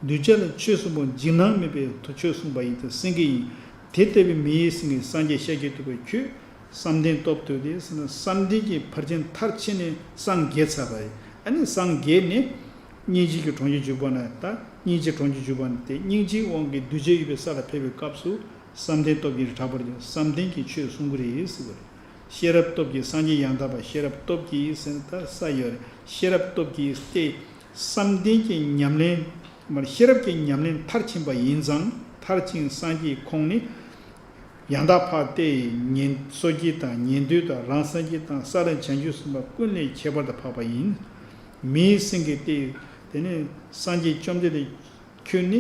གདུལ་བྱ་ལ་ཆོས་གསུངས་པ་འཇིགས་སྣང་མེད་པའི་ཐོག་ཆོས་གསུངས་པ་ཡིན་ཏེ། སེང་གེ་ཡིན། དེ་ལྟ་བུའི་མིའི་སེང་གེ་སངས་རྒྱས་ཤཱཀྱ་ཐུབ་པ་ཁྱོད་བསམ་གཏན་སྟོབས་ཐུབ་སྟེ་ཟེར་ན། བསམ་གཏན་གྱི་ཕར་ཕྱིན་མཐར་ཕྱིན་ནས་སངས་རྒྱས་ཚར་བ་ཡིན། ཨ་ནི་སངས་རྒྱས་ནས་སྙིང་རྗེ་གི་གྲོང་ཁྱེར་འཇུག་པ་ན། ད་སྙིང་རྗེ་གྲོང་ཁྱེར་འཇུག་པ་ན། དེ་སྙིང་རྗེའི་དབང་གིས་གདུལ་བྱ་ཡོད་པའི་ས་ལ་ཕེབས་པའི་སྐབས་སུ། བསམ་གཏན་སྟོབས་ཀྱིས་གྲགས་པར་འགྱུར། བསམ་གཏན་གྱི་ཆོས་གསུང་གི་རེད་ཟེར་བ་རེད། ཤེས་རབ་སྟོབས་ཀྱིས་སངས་རྒྱས་ཡང་དག་པ། ཤེས་རབ་སྟོབས་ཀྱིས་ཟེར་ན་ད་ས་ཡོད་རེད། ཤེས་རབ་སྟོབས་ཀྱིས་ཏེ། བསམ་གཏན་གྱི་ཉམས་ལེན། མར་ཤེས་རབ་ཀྱི་ཉམས་ལེན་མཐར་ཕྱིན་པ་ཡིན་ཙང་། མཐར་ཕྱིན་སངས་རྒྱས་ཁོང་ནི་ཡང་དག་འཕགས་ཏེ། ཉན་སོ་སྐྱེ་དང་ཉན་ཐོས་དང་རང་སངས་རྒྱས་དང་ས་བླན་བྱང་ཆུབ་སེམས་དཔའ་ཀུན་ལས་ཁྱད་པར་དུ་འཕགས་པ་ཡིན། མིའི་སེང་གེ་སྟེ། དེ་ནས་སངས་རྒྱས་བཅོམ་ལྡན་འདས་ཁྱོད་ནི།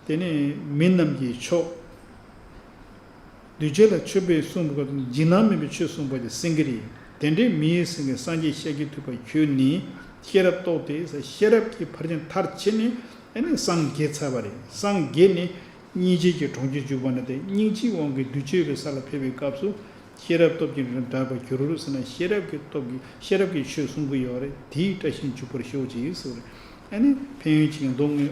དེ་ནས་མི་རྣམས་ཀྱི་མཆོག་གདུལ་བྱ་ལ་ཆོས་པའི་གསུང་གི་འཇིགས་སྣང་མེད་པའི་ཆོས་གསུངས་པ་དེ་སེང་གེ་རེད། དེ་འདྲའི་མིའི་སེང་གེ་སངས་རྒྱས་ཤཱཀྱ་ཐུབ་པ་ཁྱོད་ནི་ཤེས་རབ་སྟོབས་ཏེ། ཤེས་རབ་ཀྱི་ཕར་ཕྱིན་མཐར་ཕྱིན་ནས་ཨ་ནི་སངས་རྒྱས་ཚར་བ་རེད། སངས་རྒྱས་ནས་སྙིང་རྗེ་གི་གྲོང་ཁྱེར་འཇུག་པ་ན། དེ་སྙིང་རྗེའི་དབང་གིས་གདུལ་བྱ་ཡོད་པའི་ས་ལ་ཕེབས་པའི་སྐབས་སུ། ཤེས་རབ་སྟོབས་ཀྱིས་གྲགས་པར་འགྱུར་ཟེར་ན། ཤེས་རབ་ཀྱི་སྟོབས་ཀྱིས་ཤེས་རབ་ཀྱི་ཆོས་གསུང་གི་ཡོད་རེད། དེའི་བཀྲ་ཤིས་འཇུག་པར་ཤོག་ཅེས་ཟེར་བ་རེད། ཨ་ནི་ཕན་ཡོན་ཅིག་མདོ་སྔོན།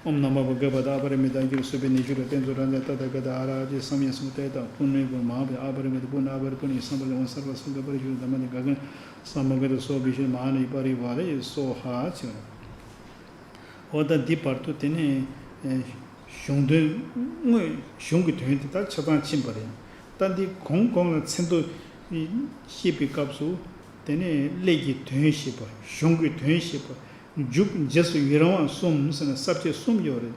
ཨོཾ་ནམ་མ་བུདྡྷ་ཨ་པ་རི་མི་ཏ་གིར་སུ་པེ་ནི་ཇུ་ར་ཏེན་ཛུ་ར་ཛ་ཏ་ཐ་ག་ཏ་ཨ་ར་ཅེ་སམ་ཡ་སུ་ཏེ་ཏ་པུ་ནེ་གུ་མ་བེ་ཨ་པ་རི་མི་ཏ་པུ་ན་ཨ་པ་རི་པུ་ནི་སམ་པ་ལེ་ཝང་སར་བ་སུ་ག་པ་རི་ཞུ་དྷ་མ་ནི་ག་གན་སམ་མ་ག་ཏ་སོ་བི་ཤུ་མ་ཧ་ནི་པ་རི་ཝ་རེ་སོ་ཧ་ཅེ། འོ་ད་འདི་བར་དུ་དེ་ནས་གཞུང་དོན་དངོས་གཞུང་གི་དོན་དེ་དག་ཆ་ཚང་ཕྱིན་པ་རེད། ད་འདི་གོང་གོང་ལ་མཚན་ཐོ་བཤད་པའི་སྐབས་སུ། དེ་ནས་ཀླད་ཀྱི་དོན་བཤད་པ། གཞུང་གི་དོན་བཤད་པ། མཇུག་རྗེས་སུ་ཡི་རང་བ་གསུམ་ཟེར་ན་ས་བཅད་གསུམ་ཡོད་རེད།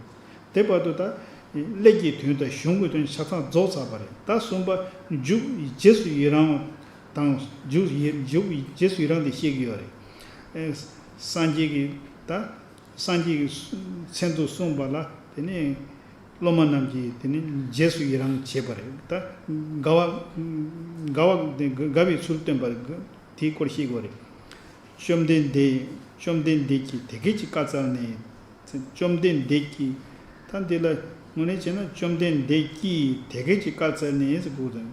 དེ་བར་དུ་ད་ཀླད་ཀྱི་དོན་དང་གཞུང་གི་དོན་ཆ་ཚང་རྫོགས་ཚར་བ་རེད། ད་གསུམ་པ་མཇུག་རྗེས་སུ་ཡི་རང་བ་དང་། མཇུག་ཡི་མཇུག་རྗེས་སུ་ཡི་རང་དེ་བཤད་ཀྱི་ཡོད་རེད། ཨེ། སངས་རྒྱས་ཀྱི་ད་སངས་རྒྱས་ཀྱི་མཚན་ཐོ་གསུངས་པ་ལ། དེ་ནས་སློབ་མ་རྣམས་ཀྱིས་དེ་ནས་རྗེས་སུ་ཡི་རང་བྱེད་པ་རེད། ད་དགའ་བ་དགའ་བ་དེ་དགའ་བའི་ཚུལ་སྟོན་པ་རེད། དེའི་སྐོར་བཤད་དགོས་རེད། བཅོམ་ལྡན་འདས། བཅོམ་ལྡན་འདས་ཀྱིས་དེ་སྐད་ཅེས་བཀའ་སྩལ་ནས། བཅོམ་ལྡན་འདས་ཀྱིས། ད་འདི་ལ་དངོས་གནས་བྱས་ན་བཅོམ་ལྡན་འདས་ཀྱིས་དེ་སྐད་ཅེས་བཀའ་སྩལ་ནས་ཟེར་དགོས་དང་།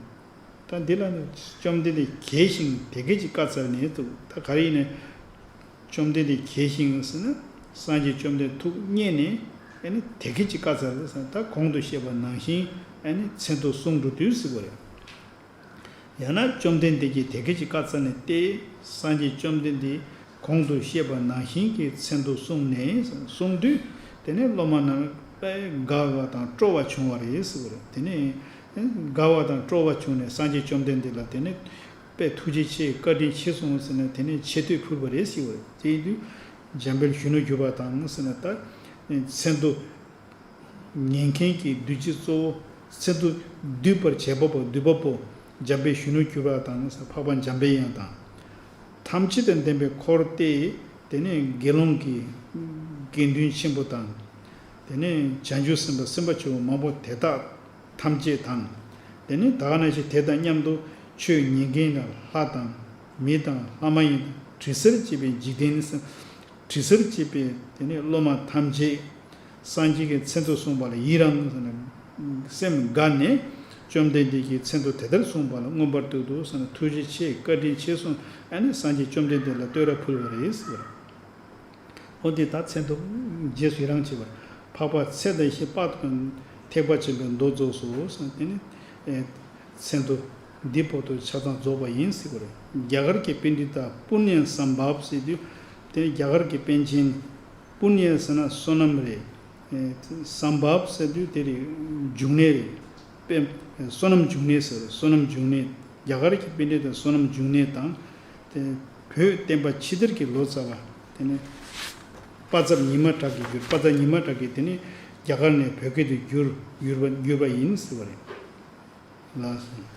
ད་འདི་ལ་ནི་བཅོམ་ལྡན་འདས་གྱེས་ཤིང་དེ་སྐད་ཅེས་བཀའ་སྩལ་ནས་འདུག། ད་ག་རེ་ཡིན་ནའི། བཅོམ་ལྡན་འདས་གྱེས་ཤིང་ཟེར་ན། སངས་རྒྱས་བཅོམ་ལྡན་ཐུགས་མཉེས་ནས། ཨ་ནི་དེ་སྐད་ཅེས་བཀའ་སྩལ་ཟེར་ན། ད་གོང་དུ་བཤད་པ་ནང་བཞིན་ཨ་ནི་མཚན་ཐོ་གསུང་འགྲོ་དུས་ཟེར་བ་རེད། ཡང་ན་བཅོམ་ལྡན་འདས་ཀྱིས་དེ་སྐད་ཅེས་བཀའ་སྩལ་ནས་ཏེ། སངས་རྒྱས་བཅོམ་ལྡན་འདས་གོང་དུ་བཤད་པ་ནང་བཞིན་གྱི་མཚན་ཐོ་གསུངས་ནས། གསུངས་དུས་དེ་ནས་སློབ་མ་རྣམས་དཔེ་དགའ་བ་དང་སྤྲོ་བ་བྱུང་བ་རེད་ཟེར་བ་རེད། དེ་ནས་དགའ་བ་དང་སྤྲོ་བ་བྱུང་ནས་སངས་རྒྱས་བཅོམ་ལྡན་འདས་ལ་དེ་ནས་དཔེ་ཐུགས་རྗེ་ཆེ། བཀའ་དྲིན་ཆེ་གསུངས་ཟེར་ནས་དེ་ནས་ཆེ་བསྟོད་ཕུལ་བ་རེད་ཟེར་བ་རེད། དེ་ཡིན་དུས་འཇམ་དཔལ་གཞོན་ནུར་གྱུར་པ་དང་ཟེར་ན། ད་མཚན་ཐོ་ཉན་མཁན་གྱི་འདུས་བྱས་གཙོ་བོ། མཚན་ཐོ་བསྡུས་པར་བྱེད་པ་པོ། བསྡུ་བ་པོ་འཇམ་དཔལ་གཞོན་ནུར་གྱུར་པ་དང་། འཕགས་པ་འཇམ་པའི་དབྱངས་དང་། ཐམས་ཅད་དང་ལྡན་པའི་འཁོར་སྟེ། དེ་ནས་དགེ་སློང་གི་དགེ་འདུན་ཆེན་པོ་དང་། དེ་ནས་བྱང་ཆུབ་སེམས་དཔའ་སེམས་དཔའ་ཆེན་པོ་མང་པོ་དེ་དག་ཐམས་ཅད་དང་། དེ་ནས་ད་ག་ནང་བཞིན་དེ་དང་མཉམ་དུ་ཆོས་ཉན་མཁན་དང་། ལྷ་དང་མི་དང་ལྷ་མ་ཡིན་དང་། དྲི་ཟར་བཅས་པའི་འཇིག་རྟེན་ནི། དྲི་ཟར་བཅས་པའི་དེ་ནས་སློབ་མ་ཐམས་ཅད། སངས་རྒྱས་ཀྱི་མཚན་ཐོ་གསུངས་པ་ལ་ཡི་རང་ཟེར་ན། སེམས་དགའ་ནས། བཅོམ་ལྡན་འདས་ཀྱིས་མཚན་ཐོ་དེ་ལྟར་གསུངས་པ་ལ་མངོན་པར་བསྟོད་དོ་ཟེར་ན། ཐུགས་རྗེ་ཆེ། བཀའ་དྲིན་ཆེ་གསུངས། ཨ་ནི་སངས་རྒྱས་བཅོམ་ལྡན་འདས་ལ་བསྟོད་ར་ཕུལ་བ་རེད་ཟེར། འོ་དེ་ལྟར་མཚན་ཐོ་རྗེས་སུ་ཡི་རང་བྱེད་པར། འཕགས་པ་ཚེ་དང་ཤིང་དཔག་ཏུ་མེད། ཐེག་པ་ཆེན་པོའི་མདོ་རྫོགས་སོ་ཟེར་ན། དེ་ནི་མཚན་ཐོ་འདི་བར་དུ་ཆ་ཚང་རྫོགས་པ་ཡིན་ཟེར་བ་རེད། རྒྱ་གར་གྱི་པཎྜི་ཏ་པུ་ཎྱ་སམ་བྷབ་ཟེར་དུས། དེ་ནི་རྒྱ་གར་གྱི་པཎ་ཆེན། པུ་ཎྱ་ཟེར་ན་བསོད་ནམས་རེད། ཨེ་སམ་བྷབ་ཟེར་དུས་དེ་རེད། འབྱུང་གནས་རེད། པཎ་བསོད་ནམས་འབྱུང་གནས་ཟེར། བསོད་ནམས་འབྱུང་གནས། རྒྱ་གར་གྱི་པཎྜི་ཏ་བསོད་ནམས་འབྱུང་གནས་དང་། དེ་བོད་བསྟན་པ་ཕྱི་དར་གྱི་ལོ་ཙཱ་བ། དེ་ནས་པ་ཚབ་ཉི་མ་གྲགས་ཀྱིས་བསྒྱུར། པ་ཚབ་ཉི་མ་གྲགས་ཀྱིས་དེ་ནས་རྒྱ་གར་ནས་བོད་སྐད་དུ་བསྒྱུར་བསྒྱུར་བ་བསྒྱུར་བ་ཡིན་ཟེར་བ་རེད། ལགས་སོ།